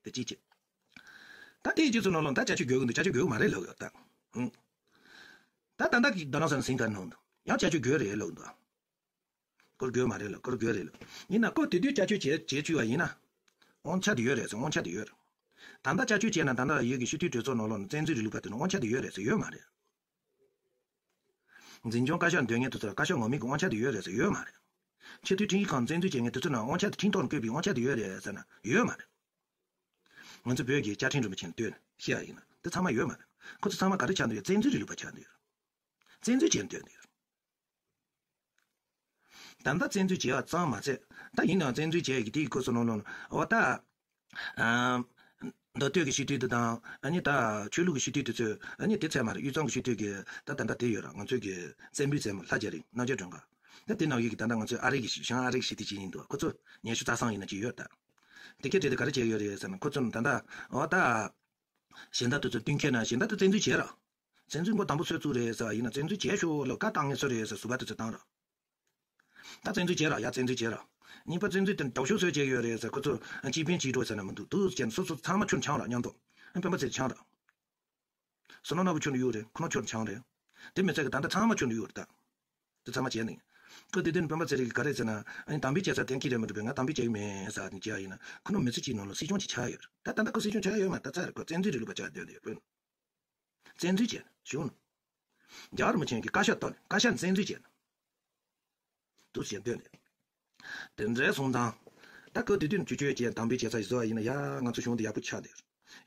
དེ་གཅིག་བྱས། ད་དེའི་རྗེས་སུ་ནང་ལོགས་ད་བཅའ་བཅོས་དགོས་ཀྱི་འདུག་བཅའ་བཅོས་དགོས་ཀྱི་མ་རེད་ལབ་ཡོད་ད། ཧུམ། ད་ད་ལྟ་གི་རྡ་རམ་ས་ལ་ཟིན་ག་ནང་དུ་ཡང་བཅའ་བཅོས་དགོས་རེད་ལབ་འདུག་སྐོར་དགོས་མ་རེད་ལ། སྐོར་དགོས་རེད་ལ། ཡིན་ན་སྐོར་དེ་དུས་བཅའ་བཅོས་བྱས་བྱས་བཅུག་པ་ཡིན་ན། དབང་ཆ་དེ་ཡོད་རེད་ཟེར། དབང་ཆ་དེ་ཡོད་རེད། ད་ལྟ་བཅའ་བཅོས་བྱས་ན་ད་ལྟ་ཡོད་ཀྱི་སྤྱི་འཐུས་གྲོས་ཚོགས་ནང་ལོགས་ནས་བཙན་འཛུལ་རིང་ལུགས་པ་དེ་ནང་དབང་ཆ་དེ་ཡོད་རེད་ཟེར་ཡོད་མ་རེད། འཛིན་སྐྱོང་བཀའ་ཤག་འདོན་མཁན་དེ་ཚོ་ལ་བཀའ་ཤག་ངོ་མ་གི་དབང་ཆ་དེ་ཡོད་རེད་ཟེར་ཡོད་མ་རེད། ཆེས་མཐོའི་ཁྲིམས་ཡིག་ཁང་བཙན་འཛུལ་བྱེད་མཁན་དེ་ཚོ་ནང་དབང་ཆ་དེ་ཁྲིམས་ཐོག་ནས་བཀོད་པའི་དབང་ཆ་དེ་ཡོད་རེད་ཟེར་ན་ཡོད་མ་རེད། ང་ཚོ་བོད་ཀྱི་བཅའ་ཁྲིམས་རིན་པོ་ཆེ་ལ་ལྟོས་ནས་བཤད་པ་ཡིན་ན་དེ་ཚང་མ་ཡོད་མ་རེད། ཁོ་ཚོ་ཚང་མ་ག་རེ་ཆགས་འདུག་ཡོད། བཙན་འཛུལ་རིང་ལུགས་པ་ཆགས་འདུག་ཡོད། བཙན་འཛུལ་བྱས་ནས་སྡོད་འདུག་ཡོད། ད་ལྟ་བཙན་འཛུལ་བྱས་པ་ཙམ་མ་ཚད། ད་ཡིན་ནའང་བཙན་འཛུལ་བྱས་ཀྱི་དེའི་སྐོར་སོ་ནོ་ནོ་འོ་ད། ཨ། མདོ་སྟོད་ཀྱི་སྤྱི་འཐུས་དེ་དང་། ཨ་ནི་ད་ཆོས་ལུགས་ཀྱི་སྤྱི་འཐུས་དེ་ཚོས། ཨ་ནི་དེ་ཚད་མ་རེད། དབུས་གཙང་གི་སྤྱི་འཐུས་ཀྱི་ད་ད་ལྟ་དེ་ཡོད་ར། ང་ཚོའི་གི་བཙན་པོའི་བཙན་མོ་ལྷ་རྒྱ་རི་རྣམ་རྒྱལ་སྒྲོལ་དཀར། ད་དེ་ནང་བཞིན་གྱི་ད་ལྟ་ང་ཚོའི་ཨ་རི་གི་ཞང་ཨ་རི་གི་སྤྱི་འཐུས་ཅིག་ཡིན་འདུག་ཁོ་ཚོ་ཉན་ཤུ་རྩ་གསུམ་ཡིན་ན་ཅིག་ཡོད་ད། དེ་སྐད་བྲིས་ཏེ་ག་རེ་བྱས་ཡོད་རེད་ཟེར་ན། ཁོ་ཚོ་ད་ལྟ་འོ་ད། གཞན་དག་དེ་ཚོ་བསྟུན་མཁས་ན་གཞན་དག་དེ་བཙན་འཛུལ་བྱས་ར། བཙན་འཛུལ་མགོ་དང་པོ་སུས་བཙུགས་རེད་ཟེར་བ་ཡིན་ན། བཙན་འཛུལ་བྱས་ཤོག་ལབ་བཀའ་བཏང་མཁན་སུ་རེད་ཟེར་ཟུར་པ་དེ་ཚོས་བཏང་ར། ད་བཙན་འཛུལ་བྱས་ར། ཡ་བཙན་འཛུལ་བྱས་ར། གཉིས་པ་བཙན་འཛུལ་དེ་རྒྱབ་ཤོག་སུས་བྱས་ཡོད་རེད་ཟེར། ཁོ་ཚོ་སྤྱི་དཔོན་སྤྱི་གྲོགས་ཟེར་ན་མི་འདུག་འདུག་ཟེར་ནས་སོ་སོ་ཚང་མ་ཁྱོན་ཆང་ར་མཉམ་དུ། སྤེན་པ་ཚེ་ཆང་ར། བསོད་ནམས་ནོར་བུ་ཁྱོན་ནས་གཡུག་རེད། ཁོ་ནོ་ཁྱོན་ཆང་རེད། དེ་མི་ཚད་ཀྱི་ད་ལྟ་ཚང་མ་ཁྱོན་ནས་གཡུག་རེད་ད། དེ་ཚང་མ་བྱས་ནས། ཁོ་དེ་དུས་སྤེན་པ་ཚེ་རིང་གིས་ག་རེ་ཟེར་ན། ཨ་ནི་དམ་འབུལ་བྱས་ཚར་གཏན་འཁེལ་རེད་མི་འགྲོ་བས། ང་དམ་འབུལ་བྱས་ཡོད་མེད་ཟེར་ནས་བྱས་ཡིན་ན། ཁོ་ནོ་མི་ཚེ་གཅིག་ནང་ལ་སྲིད་སྐྱོང་ཅིག་ཆགས་ཡོད་རེད། ད་ད་ལྟ་ཁོ་སྲིད་སྐྱོང་ཆགས་ཡོད་མ་རེད། ད་ཚར་རེད། ཁོ་བཙན་འཛུལ་རིང་ལུགས་པ་ཆགས་བསྡད་ཡོད་རེད། བཙན་འཛུལ་བྱས་ནས་གཞུང་ནས། རྒྱལ་བ་རིན་པོ་ཆེ་གི་བཀའ་ཤག་བཏོན་ནས་བཀའ་ཤག་བཙན་འཛུལ་བྱས་ནས། དུ་ཞེས་འདོད་ནས། དེ་འདྲའི་སོང་ཙང་། ད་སྐབས་དེ་དུས་ནས་བཅོས་བཅོས་བྱས་དམ་འབུལ་བྱས་ཚར་བཟོ་བ་ཡིན་ན་ཡ་ང་ཚོ་གཞུང་དེ་ཡག་པོ་ཆགས་འདུག་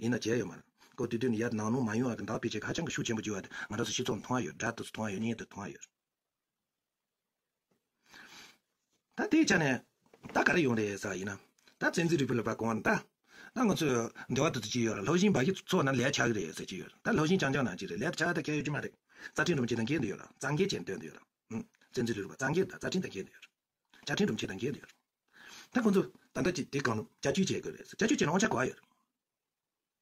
ཡིན་ན་བྱས་ཡོད་མ་རེད། སྐབས་དེ་དུས་ནས་ཡར་ནང་ལོགས་མ་ཡོང་བ་གི་ད་ཕལ་ཆེར་ཧ་ཅང་གི་ཤུགས་ཆེན་པོ་བྱུང་བ་དེ་ང་རང་ཚོ་སྤྱི་ཚོགས་མཐོང་བ་ཡོད། སྒྲ་དུ་མཐོང་བ་ཡོད། བརྙན་དུ་མཐོང་བ་ཡོད། ད་དེའི་ཆ་ནས་ད་ག་རེ་ཡོང་རེད་ཟེར་བ་ཡིན་ན། ད་བཙན་འཛུལ་རིང་ལུགས་པ་གོང་ད། ད་ང་ཚོས་འདི་བ་དུ་དུ་ཅི་ཡོད་ལ། སློབ་སྦྱོང་བ་གི་ཚོགས་ནང་ལས་ཆགས་ཀྱི་རེད་ཟེར་གྱི་ཡོད། ད་སློབ་སྦྱོང་རྐྱང་རྐྱང་ནང་ཅི་རེད། ལས་ཆགས་ད་གལ་ཡོད་ཀྱི་མ་རེད། རྩ་ཁྲིམས་རིན་པོ་ཆེ་དང་འགལ་འདུག་ཡོད་ལ། རྩ་འགལ་བྱས་འདོན་འདུག་ཡོད་ལ། ཨུམ། བཙན་འཛུལ་རིང་ལུགས་པ་རྩ་འགལ་དང་རྩ་ཁྲིམས་དང་འགལ་འདུག་ཡོད། རྩ་ཁྲིམས་རིན་པོ་ཆེ་དང་འགལ་འདུག་ཡོད། ད་ཁོང་ཚོ་ད་ལྟ་ཅི་དེ་གང་ལ་བསྐྱར་བཅོས་བྱེད་དགོས་རེད་ཟེར། བསྐྱར་བཅོས་བྱས་ན་དབང་ཆ་ག་པར་ཡོད་རེད།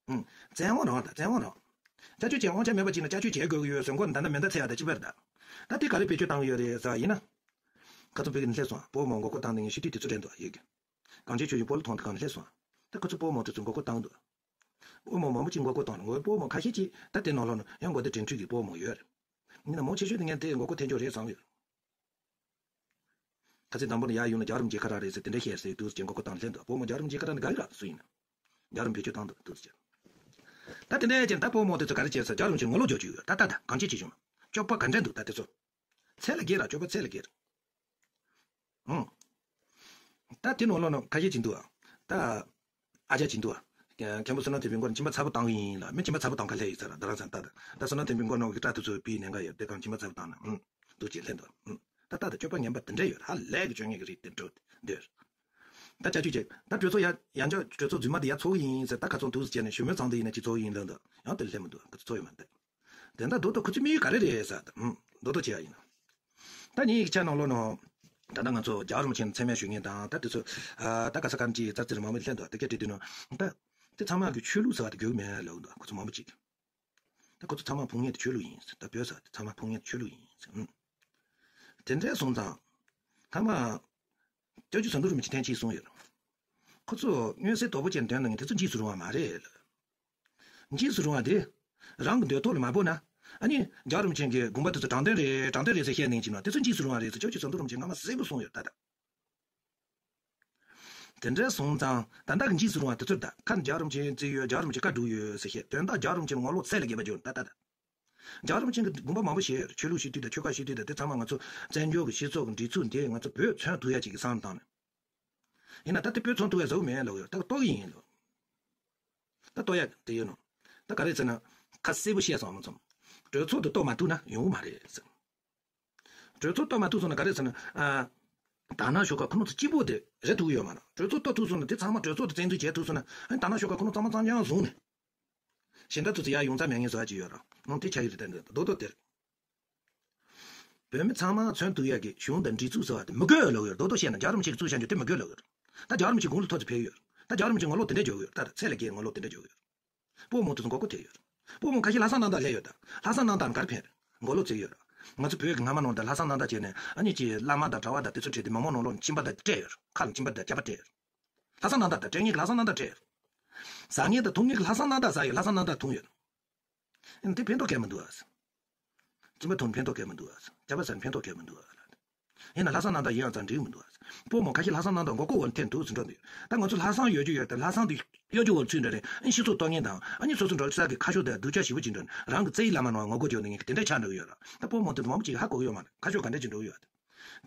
ཨུམ། བཙན་དབང་རང་དང་བཙན་དབང་རང་། བསྐྱར་བཅོས་བྱས་དབང་ཆ་མེད་པ་ཅིག་ན་བསྐྱར་བཅོས་བྱེད་དགོས་ཀྱི་ཡོད་ཟེར་མགོ་ནས་ད་ལྟ་མེ་མདའ་འཚོལ་ཡག་དང་གཅིག་པ་རེད་ད། ད་དེ་ག་རེ་བེད་སྤྱོད་བཏང་གི་ཡོད་རེད་ཟེར་བ་ཡིན་ན། ཁ་ཚོ་བོད་ཀྱི་ནས་སླེབས་སོང་། བོད་མི་མགོ་སྐོར་བཏང་ནས་ངས་ཤི་དུས་དུས་ཚོད་རན་འདུག་ཡོད་གི། གངས་ཅན་ཆོས་གཞུང་སྤོ་ལོ་ཐོག་ནས་གང་སླེབས་སོང་། ད་ཁོ་ཚོ་བོད་མི་དེ་ཚོ་མགོ་སྐོར་བཏང་འདུག་བོད་མི་མང་པོ་ཅིག་མགོ་སྐོར་བཏང་ནས། ངོ་བོད་མི་ཁ་ཤས་ཅིག་ད་དེ་ནང་ལོགས་ནས་ཡང་མགོ་དེ་དྲན་འཕྲུལ་གྱི་བོད་མི་ཡོད་རེད། ཡིན་ན་མང་ཆེ་ཤོས་དེ་ངས་དེ་མགོ་སྐོར་ཐེབས་ཆོག་རེད་བསམ་ཡོད། ཁ་སང་དང་པོ་ནས་ཡར་ཡོང་ལ་རྒྱལ་བ་རིན་པོ་ཆེ་ཁ་རག་རེད་ཟེར་དེ་འདྲ་བཤད་ཟེར་དུས་ཅན་མགོ་སྐོར་བཏང་སླེབས་འདུག་བོད་མི་རྒྱལ་བ་རིན་པོ་ཆེ་ཁ་རག་ནི་དགའ་གི་ར་སུ་ཡིན་ན། རྒྱལ་བ་རིན་པོ་ཆེ་བཏང་འདུག་དུས་ཅན། ད་དེ་འདྲ་ཅན་ད་བོད་མི་དེ་ཚོ་ག་རེ་བྱས་ཟེར་རྒྱལ་བ་རིན་པོ་ཆེ་ངོ་ལོག་རྒྱག་རྒྱུ་ཡོད། ད་ད་ད་གངས་ཅན་ཆོས་གཞུང་ལ་སྐྱོབ་པ་ག་འདྲ་འདུག་ད་དེ་ཚོ། ཚད་ལས་བརྒལ་ར། སྐྱོབ་པ་ཚད་ལས་བརྒལ་ར། ཨང་། ད་དེ་ནང་ལོགས་ནང་ཁ་ཤས་ཅིག་འདུག་ཨ། ད། ཨ་ཅག་ཅིག་འདུག་ཨ། མཁན་པོ་བསོད་ནམས་བསྟན་འཕེལ་མགོ་ནས་གཅིན་པ་ཚ་པོ་བཏང་གི་ཡིན་ལ། མི་གཅིན་པ་ཚ་པོ་བཏང་ག་སླེབས་ཡོད་ས་ར། རྡ་རམ་ས་ལ་ད་ད་ད་བསོད་ནམས་བསྟན་འཕེལ་མགོ་ནང་གི་སྐྲ་དེ་ཚོ་ཕུད་ནས་ག་ཡོད་དེ་གང་གཅིན་པ་ཚ་པོ་བཏང་ན། ཨང་། འདུག་ཅེས་སླེབས་འདུག་ཨ། ཨང་། ད་ལྟ་དང་སྤྱོད་པ་ངན་པ་དེ་འདྲ་ཡོད། ཧ་ལས་གི་སྤྱོད་ངན་གི་རིགས་དེ་འགྲོ་འདོད། ད་ཅ་ཅུ་ཅེ་ད་གྲོས་ཚོགས་ཡ་ཡང་ཅག་གྲོས་ཚོགས་རྫུན་མ་དེ་ཡ་ཚོགས་ཡིན་ཟེར། ད་ཁ་ཚོན་དུས་སུ་བྱས་ནས་ཞུ་མོལ་ཚང་དུ་ཡིན་ན་ཅི་ཚོགས་ཡིན་ལབ་འདུག་ཡང་དེ་སླེབས་མི་འདུག་ཁོ་ཚོ་ཚོགས་ཡོད་མ་རེད། དེ་འདྲ་རྡོག་རྡོག་ཁོ་ཚོའི་དམིགས་ཡུལ་ག་རེ་རེད་ཟེར། ད་ཨུམ་རྡོག་རྡོག་བྱས་ཡ་ཡིན་ན། ད་ངེད་ཀྱི་ཆ་ནང་ལོགས་ནང་། ད་ལྟ་ང་ཚོ་རྒྱལ་བ་རིན་པོ་ཆེ་མཚན་སྨད་ཞུ་མཁན་དང་ད་དེ་ཚོ། ད་ག་ས་ག་ཅི་ཙག་ཙིག་མང་པོ་སླེབས་འདུག་དེ་སྐད་བྲིས་དུས་ནང་། ད། དེ་ཚང་མ་གི་ཆོས་ལུགས་ཟེར་བ་དེ་དགོས་མེད་ལབ་འདུག་ཁོ་ཚོ་མང་པོ་ཅིག་ད་ཁོ་ཚོ་ཚང་མ་ཕུང་མཁན་དེ་ཆོས་ལུགས་ཡིན་ཟེར། ད་བོད་ཟེར་བ་དེ་ཚང་མ་ཕུང་མཁན་དེ་ཆོས་ལུགས་ཡིན་ཟེར། ཨུམ། དེ་འདྲ་སོང་ཙང་། ཐ་མ། སྐྱབས་རྗེ་ཟམ་གདོང་རིན་པོ་ཆེ་ཐེངས་གཅིག་གསུངས་ཡོད། ཁོ་ཚོ་མངོན་གསལ་དོད་པོ་ཅན་འདོན་གནང་མཁན་དེ་ཚོ་འཇིགས་སུ་རུང་བ་མ་རེད། འཇིགས་སུ་རུང་བ་དེ། རང་གི་འདོད་ཐོག་ལ་མ་བབས་ན། ཨ་ནི། རྒྱལ་བ་རིན་པོ་ཆེ་གི་དགོངས་པ་དེ་ཚོ་དྲང་དོན་རེད་དྲང་དོན་རེད་ཟེར་བཤད་ནས་ཅི་ན་དེ་ཚོ་འཇིགས་སུ་རུང་བ་རེད་ཟེར། སྐྱབས་རྗེ་ཟམ་གདོང་རིན་པོ་ཆེ་སྔ་མ་གསལ་པོ་གསུངས་ཡོད་ད་ལྟ། དེ་འདྲ་སོང་ཙང་ད་ལྟ་གི་འཇིགས་སུ་རུང་བ་དེ་ཚོར་ད་ཁ་རྒྱལ་བ་རིན་པོ་ཆེ་བརྩི་ཡོད། རྒྱལ་བ་རིན་པོ་ཆེ་བཀའ་སྒྲུབ་ཡོད་ཟེར་བཤད། དོན་དག་རྒྱལ་བ་རིན་པོ་ཆེ་ངོ་ལོག་ཚད་ལས་བརྒལ་བ་བྱུང་ད་ལྟ་ད། རྒྱལ་བ་རིན་པོ་ཆེ་གི་དགོངས་པ་མང་པོ་བཞེས་ཡོད། ཆོས་ལུགས་ཤིག་ལྟོས་དང་ཆོལ་ཁ་ཤིག་ལྟོས་དང་དེ་ཚང་མ་ང་ཚོ་བཙན་བྱོལ་གི་སྤྱི་ཚོགས་ཀྱི་སྒྲིག་འཛུགས་འདི་ང་ཚོ་བོད་མཚོན་ཐུབ་ཡ་ཅིག་གི་བསམ་བཏང་ནས། ཡིན་ན་ད་དེ་བོད་མཚོན་ཐུབ་ཡ་ཟེར་བ་མེད་ལབ་ཡོད། ད་གཏོར་གི་ཡིན་ལབ། ད་གཏོར་ཡ་དེ་ཡོད་ནོ། ད་ག་རེ་ཟེར་ན། ཁ་གསལ་པོ་བཤད་སོང་མ་ཚོམ། གྲོས་ཚོགས་དེ་གཏོར་མ་ཐུབ་ན་ཡོང་གི་མ་རེད་ཟེར། གྲོས་ཚོགས་གཏོར་མ་ཐུབ་སོང་ན་ག་རེ་ཟེར་ན། ཨ། དར་ནག་ཤོག་ཁག་ཁོ་རང་ཚོ་གཅིག་པོ་དེ་རེད་ཐུབ་ཡོད་མ་རེད། གྲོས་ཚོགས་གཏོར་ཐུབ་སོང་ན་དེ་ཚང་མ་གྲོས་ཚོགས་དེ་བཙན་འཛུལ་བྱས་ཐུབ་སོང་ན་ཨ་ནི་དར་ནག་ཤོག་ཁག་ཁོ་རང་ཚང་མ་གཙང་རྐྱང་བཟུང་ནས། གཞན་དག་ཚོ་ཚོ་ཡར་ཡོང་རྩ་མེད་ངེས་བཟོ་ཡ་ཅིག་ཡོད་ར། ནང་དེ་ཆགས་ཀྱི་རེད། ད་འདི་རྡོག་རྡོག་དེར། བོད་མི་ཚང་མ་མཚོན་ཐུབ་ཡ་གི་གཞུང་དང་སྒྲིག་འཛུགས་ཟེར་བ་དེ་མི་དགོས་ལབ་ཡོད། རྡོག་རྡོག་བཤད་ན་རྒྱལ་བ་རིན་པོ་ཆེ་གིས་བཙུགས་བཞག་རྒྱུ་དེ་མི་དགོས་ལབ་ཡོད། ད་རྒྱལ་བ་རིན་པོ་ཆེ་དགུང་ལོ་མཐོ་ཙམ་ཕེབས་ཡོད། ད་རྒྱལ་བ་རིན་པོ་ཆེ་ངོ་ལོག་དེ་འདྲ་བྱུང་ཡོད། ད་ད་ཚད་ལས་བརྒལ་ངོ་ལོག་དེ་འདྲ་བྱུང་ཡོད། སྤོ་མོ་ག་ཤེད་ལྷག་བསམ་རྣམ་དག་བྱས་ཡོད། སྤོ་མོ་ག་ཤེད་ལྷག་བསམ་རྣམ་དག་སླེབས་ཡོད། ད་ལྷག་བསམ་རྣམ་དག་ག་རེ་ཕན། མགོ་ལོག་བཙུགས་ཡོད། ང་ཚོ་བོད་ཀྱི་སྔ་མ་ནང་ད་ལྷག་བསམ་རྣམ་དག་བྱས་ནས་ཨ་ནི་ཅིག་བླ་མ་དང་གྲྭ་བ་དང་དེ་ཚོ་ཁྲིད་དེ་མང་མང་ནང་ལོགས་ནས་གཅིན་པ་དང་སྤྲད་ཡོད། ཁ་ལ་གཅིན་པ་དང་སྐྱག་པ་སྤྲད་ཡོད། ལྷག་བསམ་རྣམ་དག་སྤྲད་མཁན་གྱི་ལྷག་བསམ་རྣམ་དག་སྤྲད་ཡོད། ཟ་མཁན་དང་འཐུང་མཁན་གྱི་ལྷག་བསམ་རྣམ་དག་ཟ་ཡོད། ལྷག་བསམ་རྣམ་དག་འཐུང་ཡོད། ཨ་ནི་དེ་ཕན་ཐོགས་གང་ཡང་མི་འདུག་ཨ། གཅིན་པ་འཐུང་ཕན་ཐོགས་གང་ཡང་མི་འདུག་ཨ། སྐྱག་པ་ཟ་ཕན་ཐོགས་གང་ཡང་མི་འདུག་ཨ། ཡིན་ན་ལྷག་བསམ་རྣམ་དག་ཡིན་ཡང་ཙང་འགྲིག་མི་འདུག་ཨ། སྤོ་མོ་ཁ་ཤས་ལྷག་བསམ་རྣམ་དག་མགོ་སྐོར་བར་འཐེན་འདུག་ཟེར་འགྲོ་འདུག་ད་ང་ཚོ་ལྷག་བསམ་ཡོད་རྒྱུ་ཡོད་དེ་ལྷག་བསམ་དེ་གཡོ་སྒྱུ་བར་ཚུད་འདྲ་རེད། ཨ་ནི་སྤྱི་ཚོགས་གཏོར་མཁན་དང་ཨ་ནི་སོ་སོ་འགྲོ་ས་གི་ཁ་ཕྱོགས་དང་སྡུག་ཅག་ཞེ་པོ་ཅིག་འགྲོ་ནས་རང་གི་རྩ་བའི་བླ་མ་ནང་ངོ་རྒོལ་རྒྱག་འདུག་མཁན་གྱི་དེ་འདྲ་ཆགས་འགྲོ་གི་ཡོད་ར། ད་སྤོ་མོ་དེ་མང་པོ་ཅིག་ཧ་གོ་གི་ཡོད་མ་རེད། ཁ་ཕྱོགས་ག་འདྲ་ཅིག་འགྲོ་གི་ཡོད་དེ།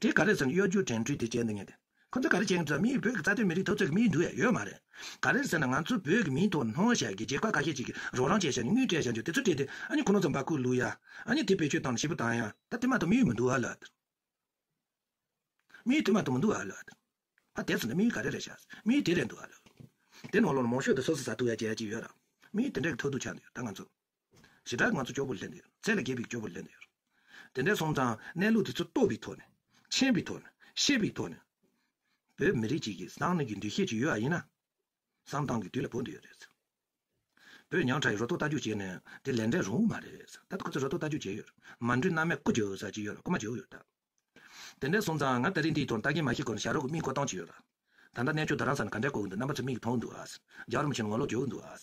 དེ་ག་རེ་ཟེར་ན་གཡོ་སྒྱུ་དྲན་འཁྲུལ་དེ་བྱས་འདུག་མཁན་དེ། ཁོ་ཚོ་ག་རེ་བྱེད་ཀྱི་འདུག་མིའི་བོད་ཀྱི་རྩ་དོན་མི་རིགས་འཐབ་རྩོད་ཀྱི་མིའི་འདུག་ཡ་ཡོད་མ་རེད། ག་རེ་ཟེར་ན་ང་ཚོ་བོད་ཀྱི་མིའི་ཐོག་སྣང་བ་ཤར་གྱི་རྒྱལ་ཁབ་ཁ་ཤས་ཅིག་གིས་རོགས་རམ་བྱས་བཞག་ནས་དངུལ་སྤྲད་བཞག་རྒྱུ་དེ་ཚོ་སྤྲད་དེ་ཨ་ནི་ཁོ་རང་ཚོ་འབག་བསྐུར་བླུག་ཡ། ཨ་ནི་དེ་བེད་སྤྱོད་བཏང་ནས་ཞེ་པོ་བཏང་ཡ། ད་དེ་མ་གཏོགས་དམིགས་ཡུལ་མི་འདུག་ཨ་ལ། དམིགས་ཡུལ་དེ་མ་གཏོགས་མི་འདུག་ཨ་ལ། ཨ་དེ་ཚོ་ནི་དམིགས་ཡུལ་ག་རེ་རེད་ཤག་དམིགས་ཡུལ་དེ་རེད་འདུག་ཨ་ལ། དེ་ནང་ལོགས་ལ་མང་ཤོས་དེ་སོ་སོ་ཟ་ཐུབ་ཡ་བྱེད་ཡ་ཅིག་ཡོད་ར། དམིགས་ཡུལ་དེ་འདྲ་གི་ཐོག་ཏུ་ཆགས་འདུག་ད་ང་ཚོ་ཞེ་དྲག་ང་ཚོ་སྐྱོ་པོ་སླེབས་འདུག་ཚད་ལས་བརྒལ་བའི་སྐྱོ་པོ་སླེབས་འདུག་དེ་འདྲ་སོང་ཙང་གནས་ལུགས་དེ་ཚོ་རྟོགས་པའི་ཐོག་ནས། མཁྱེན་པའི་ཐོག་ནས། ཤེས་པའི་ཐོག་ནས། བོད་མི་རིགས་གཅིག་གི་བསམ་བློ་གི་འདུ་ཤེས་ཅིག་ཡོད་པ་ཡིན་ན། བསམ་སྟངས་ཀྱི་དུས་ལ་བབས་འདུག་ཡོད་རེད། བོད་ཉག་ཕྲ་ཡི་རོ་ཏོག་ལྟ་རྒྱུག་བྱས་ནས་དེ་ལས་འབྲས་རུང་མ་རེད། ད་ལྟ་ཁོ་ཚོས་རོ་ཏོག་ལྟ་རྒྱུག་བྱས་ཡོད། མ་འགྲོ་མནའ་མས་རྐུ་རྒྱུག་ཟེར་གྱི་ཡོད་ར། རྐུ་མ་རྒྱུག་ཡོད་ད། དེ་འདྲ་སོང་ཙང་ང་ད་རིང་འདིའི་ཐོག་ལྟ་མཁན་མ་ཤེས་གོང་ནས་བྱ་རོག་གི་མིག་བཀོད་སྟངས་ཅིག་ཡོད་ར། ད་ལྟ་གནས་མཆོག་རྡ་རམ་ས་ལ་ག་འདྲ་བཀོད་ཀྱི་འདུག་རྣམ་པ་ཚོ་མིག་མཐོང་འདུག་ཨ། རྒྱལ་བ་རིན་པོ་ཆེ་ངོ་ལོག་རྒྱུག་འདུག་ཨ།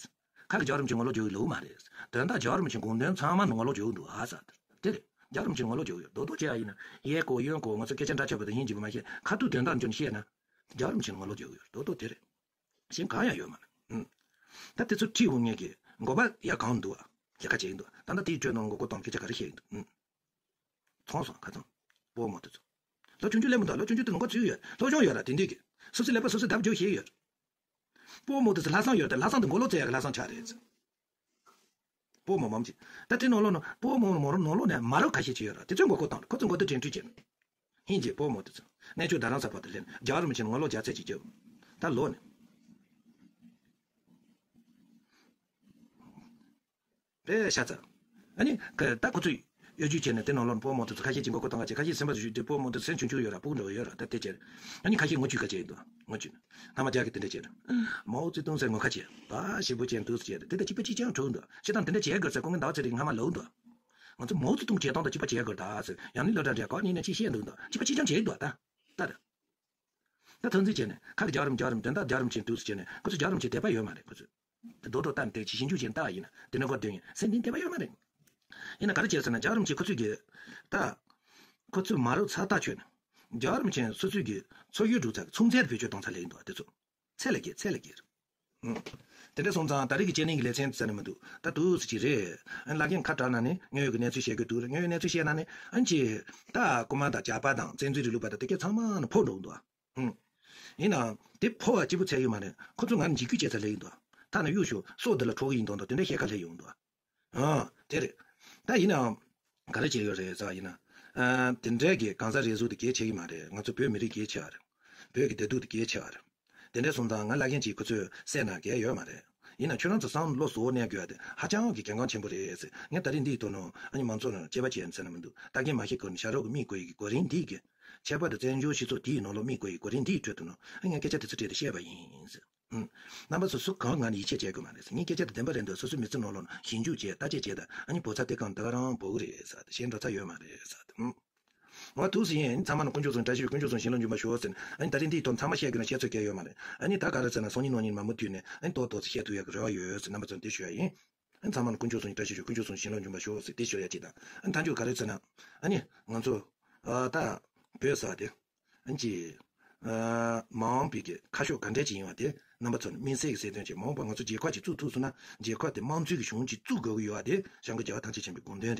ཁ་གི་རྒྱལ་བ་རིན་པོ་ཆེ་ངོ་ལོག་རྒྱུག་ལོག་མ་རེད། དོན་དག་རྒྱལ་བ་རིན་པོ་ཆེ་དགོངས་དོན་ཚང་མ་ངོ་ལོག་རྒྱུག་འདུག་ཨ་ཟེར། དེ་རེད། རྒྱལ་བ་རིན་པོ་ཆེ་ངོ་ལོག་རྒྱུག་ཡོད། རྡོག་རྡོག་བྱས་ཡ་ཡིན་ན་གཡས་སྐོར་གཡོན་སྐོར་ང་ཚོ་སྐད་ཆ་འདྲ་ཆགས་པ་དང་ཡིན་གྱི་མ་ཤེས། ཁ་ཐུག་དོན་དག་འཇོན་བཤད་ན་རྒྱལ་བ་རིན་པོ་ཆེ་ངོ་ལོག་རྒྱུག་ཡོད། རྡོག་རྡོག་དེ་རེད། གཞན་གང་ཡང་ཡོད་མ་རེད། ཨུམ། ད་དེ་ཚོ་ཁྲིད་འོང་མཁན་གྱི་འགོ་པ་ཡ་གང་འདུག་ཨ། ལས་ཀ་བྱེད་ཀྱི་འདུག་ད་ལྟ་དེའི་ཁྲོད་ནང་མགོ་སྐོར་བཏང་སྐད་ཆ་ག་རེ་བཤད་ཀྱི་འདུག་ཨུམ། ཚོང་སོང་ཁ་ཚང་། སྤོ་མོ་དེ་ཚོ། ལོ་ཆུང་ཆུང་སླེབས་མི་འདུག་ལོ་ཆུང་ཆུང་དེ་ལུང་པ་ཚུད་ཡོད། སློབ་སྦྱོང་ཡོད་ར་དེ་འདྲས་ཀྱི། སོ་སོའི་ཀླད་པ་སོ་སོས་བརྡབ་འཇོག་ཤེས་ཡོད། སྤོ་མོ་དེ་ཚོ་ལྷག་བསམ་ཡོད་ར་ལྷག་བསམ་དེ་མགོ་ལོག་བཙལ་ཡག་གི་ལྷག་བསམ་ཆགས་རེད། སྤོ་མོ་མམ་གྱི། ད་དེ་ནང་ལོགས་ནང་སྤོ་མོ་མོ་རང་ནང་ལོགས་ནས་མ་རབས་ཁ་ཤས་ཅིག་ཡོད་ར་དེ་ཚོས་མགོ་སྐོར་བཏང་ར་ཁོ་ཚོ་མགོ་དོན་དྲན་འཕྲུལ་བྱས་ནས། ཧིན་གྱི་སྤོ་མོ་དེ་ཚོ། གནས་མཆོག་རྡ་རམ་ས་ལ་ཕར་དུ་སླེབས་ནས་རྒྱལ་བ་རིན་པོ་ཆེ་ངོ་ལོག་རྒྱག་ཚད་ཅིག་བརྒྱབ། ད་ལོག་ནས། པས་ཤ་ཚ། ཨ་ནི་ཀ་ད་ཁོ་ཚོས་གཡོ་ཇུས་བྱས་ནས་དེ་ནང་ལོགས་སྤོ་མོ་དེ་ཚོ་ཁ་ཤས་ཀྱིས་མགོ་སྐོར་བཏང་ག་བྱས། ཁ་ཤས་སེམས་པ་ཞུ་དེ་སྤོ་མོ་དེ་སེམས་ཆུང་ཆུང་ཡོད་ར་སྤུ་གུ་འདྲ་བོ་ཡོད་ར་ད་དེ་བྱས། ཨ་ནི་ཁ་ཤས་ངོ་བཅུག་ག་བྱས་འདུག་ངོ་བཅུག་ན་མ་རྒྱག་གི་དེ་འདྲ་བྱས་ར། མའོ་ཙེ་ཏུང་ཟེར་ངོ་ཁ་བྱས་པ་ཞེ་པོ་ཅན་འདུག་ཟེར་བྱས་ར་དེ་ད་གཅིག་པ་གཅིག་རྐྱང་གྲུག་འདུག་སྤྱིར་བཏང་དེ་འདྲ་བྱེད་དགོས་ཟེར་ཁོང་གི་ཟླ་བ་ཚེ་རིང་སྔ་མ་ལབ་འདུག་ང་ཚོ་མའོ་ཙེ་ཏུང་བྱེད་སྟངས་དང་གཅིག་པ་བྱེད་དགོས་ད་ཟེར་ཡང་ནི་སློབ་གྲྭ་འདྲ་ག་ནས་ནས་ཅིག་བཤད་འདུག་འདུག་གཅིག་པ་གཅིག་རྐྱང་བྱེད་འདུག་ད་ད་རེད། ད་ཐོན་རྫས་བྱས་ནས་ཁ་གི་རྒྱལ་བ་རིན་རྒྱལ་བ་རིན་དོན་དག་རྒྱལ་བ་རིན་ཆེན་དུས་སུ་བྱས་ནས་ཁོ་ཚོ་རྒྱལ་བ་རིན་ཆེན་དད་པ་ཡོད་མ་རེད་ཁོ་ཚོས། དེ་རྡོག་རྡོག་བལྟས་ནས་དེ་ཅི་ཞིབ་འཇུག་བྱས་ནས་བལྟ་བ་ཡིན་ན་དེ་འདྲ་ཁོ་འདོན་ཡིན་སེམས་གཏིང་དད་པ་ཡོད་མ་རེད། ཡིན་ན་ག་རེ་བྱས་ཟེར་ན་རྒྱལ་བ་རིན་ཆེན་ཁོ་ཚོས་གི་ད། ཁོ་ཚོས་མ་རབས་ཚ་ཐག་ཆོད་ནས་རྒྱལ་བ་རིན་ཆེན་སོ་སོའི་གི་ཚོགས་ཡུལ་སྒྲུབ་ཚར་གི་ཚོང་རྫས་བེད་སྤྱོད་གཏོང་ཚར་ལེ་ཡིན་འདུག་དེ་ཚོ། ཚད་ལས་བརྒལ་ཚད་ལས་བརྒལ། ཨང་། དེ་འདྲ་སོང་ཙང་ད་རེས་ཀྱི་ཅེ་ནིང་གི་ལེ་ཚན་ཙམ་ནས་མི་འདུག་ད་དུས་སུ་ཅིག་རེད། ཨ་ནི་བླ་རྒན་ཁ་གྲག་ན་ནི་དངོས་ཡོད་ཀྱི་གནས་ཚུལ་བཤད་དགོས་འདུག་དངོས་ཡོད་གནས་ཚུལ་བཤད་ན་ནི་ཨ་ནི་ཅིག་ད་རྐུ་མ་དང་ཇག་པ་དང་བཙན་འཛུལ་རིང་ལུགས་པ་དང་དེ་གས་ཚང་མ་ནི་ཕོ་འགྲོ་འདུག་ཨང་། ཡིན་ནའང་དེ་ཕོ་བ་གཅིག་པུ་ཚད་ཡོད་མ་རེད། ཁོ་ཚོ་ང་ལ་འཇིགས་སྐུལ་བྱས་ཚར་ལེ་ཡིན་འདུག་ཐ་ན་གཡུག་ཞོག་སྲོག་འདི་ལ་འཕྲོག་གི་ཡིན་དོན་དང་དེ་འདྲ་བཤད་ཁ་ལེ་ཡོང་འདུག་ཨང་། དེ་རེད། ད་ཡིན་ནའང་། ག་རེ་བྱས་ཡོད་རེད་ཟེར་བ་ཡིན་ན། ཨ། དེ་འདྲའི་གི་གང་ཟག་རེ་ཟུང་དེ་གལ་ཆེ་གི་མ་རེད། ང་ཚོ་བོད་མི་རིགས་གལ་ཆེ་བ་རེད། བོད་ཀྱི་བདེ་སྡུག་དེ་གལ་ཆེ་བ་རེད། དེ་འདྲ་སོང་ཙང་ང་བླ་རྒན་གྱིས་ཁོ་ཚོས་བསད་ན་གལ་ཡོད་མ་རེད། ཡིན་ན་ཁྱོད་རང་ཚོ་བསམ་བློ་བཟོ་གནས་དགོས་ཡ་དེ་ཧ་ཅང་གི་གལ་འགངས་ཆེན་པོ་རེད་ཟེར། ངས་ད་རིང་འདིའི་ཐོག་ནས་ཨ་ནི་མང་ཚོགས་ནང་དཔྱད་པ་བྱས་ཟེར་ན་མི་འདུག་རྟགས་མཚན་མ་ཤེས་སྐོར་ནས་ཤ་རོགས་ཀྱི་མིག་བསྐོར་ཡི་གོ་རིམ་འདིའི་གི་ཁྱད་པར་དུ་བཙན་བྱོལ་སྤྱི་ཚོགས་དེའི་ནང་ལོགས་མིག་བསྐོར་ཡི་གོ་རིམ་འདིའི་ཁྲོད་དུ་ནོ། ཨ་ངས་སྐད་ཆ་དེ་ཚོ་སྤྲད་དེ་བཤད་པ་ཡིན་ཟེར། ཨུམ། རྣམ་པ་ཚོ་སུ་གང་ང་ནས་ཡིད་ཆེས་བྱེད་དགོས་མ་རེད་ཟེར། ངས་སྐད་ཆ་དེ་བདེན་པ་རེད་འདུག་སོ་སོའི་མི་ཚེ་ནང་ལོགས་ན་ཞིབ་འཇུག་བྱས་བརྟག་དཔྱད་བྱས་ད་ཨ་ནི་བོད་ཚ་དེ་གང་ད་ག་རང་བོད་གི་རེད་ཟེར་ཏེ་གཞན་འདྲ་ཚ་ཡོད་མ་རེད་ཟེར་ཏེ། ཨུམ། ང་ཐུགས་སུ་ཡིན། ཚང་མ་ནི་དཀོན་མཆོག་གསུམ་བཀྲ་ཤིས་ཤོག་དཀོན་མཆོག་གསུམ་བྱིན་རླབས་འབྱུང་བར་ཤོག་ཟེར་ནས་ཨ་ནི་ད་རིང་འདིའི་ཐོག་ཚང་མ་བཤད་དགོས་ན་བཤད་ཚོད་སྐྱེལ་ཡོད་མ་རེད། ཨ་ནི་ད་ག་རེ་ཟེར་ན་སང་ཉིན་གནངས་ཉིན་མ་མུ་མཐུད་ནས་ཨ་ནི་ཏོག་ཏོག་ཙམ་བཤད་ཐུབ་ཡག་གི་རེ་བ་ཡོད་ཟེར་རྣམ་པ་ཚོར་འདི་ཞུ་ཡ་ཡིན། ཨ་ནི་ཚང་མ་ནི་དཀོན་མཆོག་གསུམ་བཀྲ་ཤིས་ཤོག་དཀོན་མཆོག་གསུམ་བྱིན་རླབས་འབྱུང་བར་ཤོག་ཟེར་འདི་ཞུ་ཡ་གཅིག་དང་། ཨ་ནི་མཐའ་མཇུག་ག་རེ་ཟེར་ན་ཨ་ནི་ང་ཚོ་ཨ་ད་བོད་ཟེར་བ་དེ་ཨ་ནི་ཅི་ཨ་མ་འོངས་པའི་གི་ཁ་ཕྱོགས་ག་འདྲས་ཅིག་ཡིན་བ་དེ་རྣམ་པ་ཚོ་ནི་དམིགས་བསལ་གྱི་གསལ་སྟོན་བྱས། མ་འོངས་པ་ང་ཚོ་རྒྱལ་ཁབ་ཅིག་བཙུགས་ཐུབ་སོང་ན་རྒྱལ་ཁབ་དེ་དམངས་གཙོའི་གི་གཞུང་ཅིག་བཙུགས་དགོས་ཀྱི་ཡོད་བ་དེ་བྱང་ཆུབ་རྒྱལ་བ་ཐམས་ཅད་མཁྱེན་པའི་དགོངས་དོན་རེད།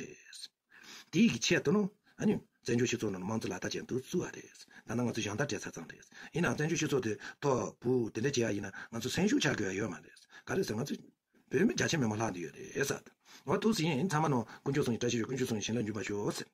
དེའི་གི་ཆེད་དུ་ནོ་ཨ་ནི་བཙན་བྱོལ་སྤྱི་ཚོགས་ནང་དམངས་གཙོ་ལག་བསྟར་བྱས་འདུག་བཙུགས་པ་རེད། ད་ནང་ང་ཚོ་གཞན་དག་སྤྲད་ཚར་ཙམ་རེད། ཡིན་ནའང་བཙན་བྱོལ་སྤྱི་ཚོགས་དེ་ཐོག་བུ་དེ་འདྲ་བྱེད་ཡ་ཡིན་ན་ང་ཚོ་སེམས་ཤུགས་ཆག་དགོས་ཡ་ཡོད་མ་རེད། ག་རེ་ཟེར་ང་ཚོ་བོད་མི་བརྒྱ་ཆ་མེད་མ་ལྷག་འདི་ཡོད་རེད་ཟེར། ང་ཐུགས་སུ་ཡིན། ཚང་མ་ནོ་དཀོན་མཆོག་གསུམ་གྱི་བཀྲ་ཤིས་ཤོག་དཀོན་མཆོག་གསུམ་གྱི་བྱིན་རླབས་འབྱུང་བར་ཤོག་ཟེར།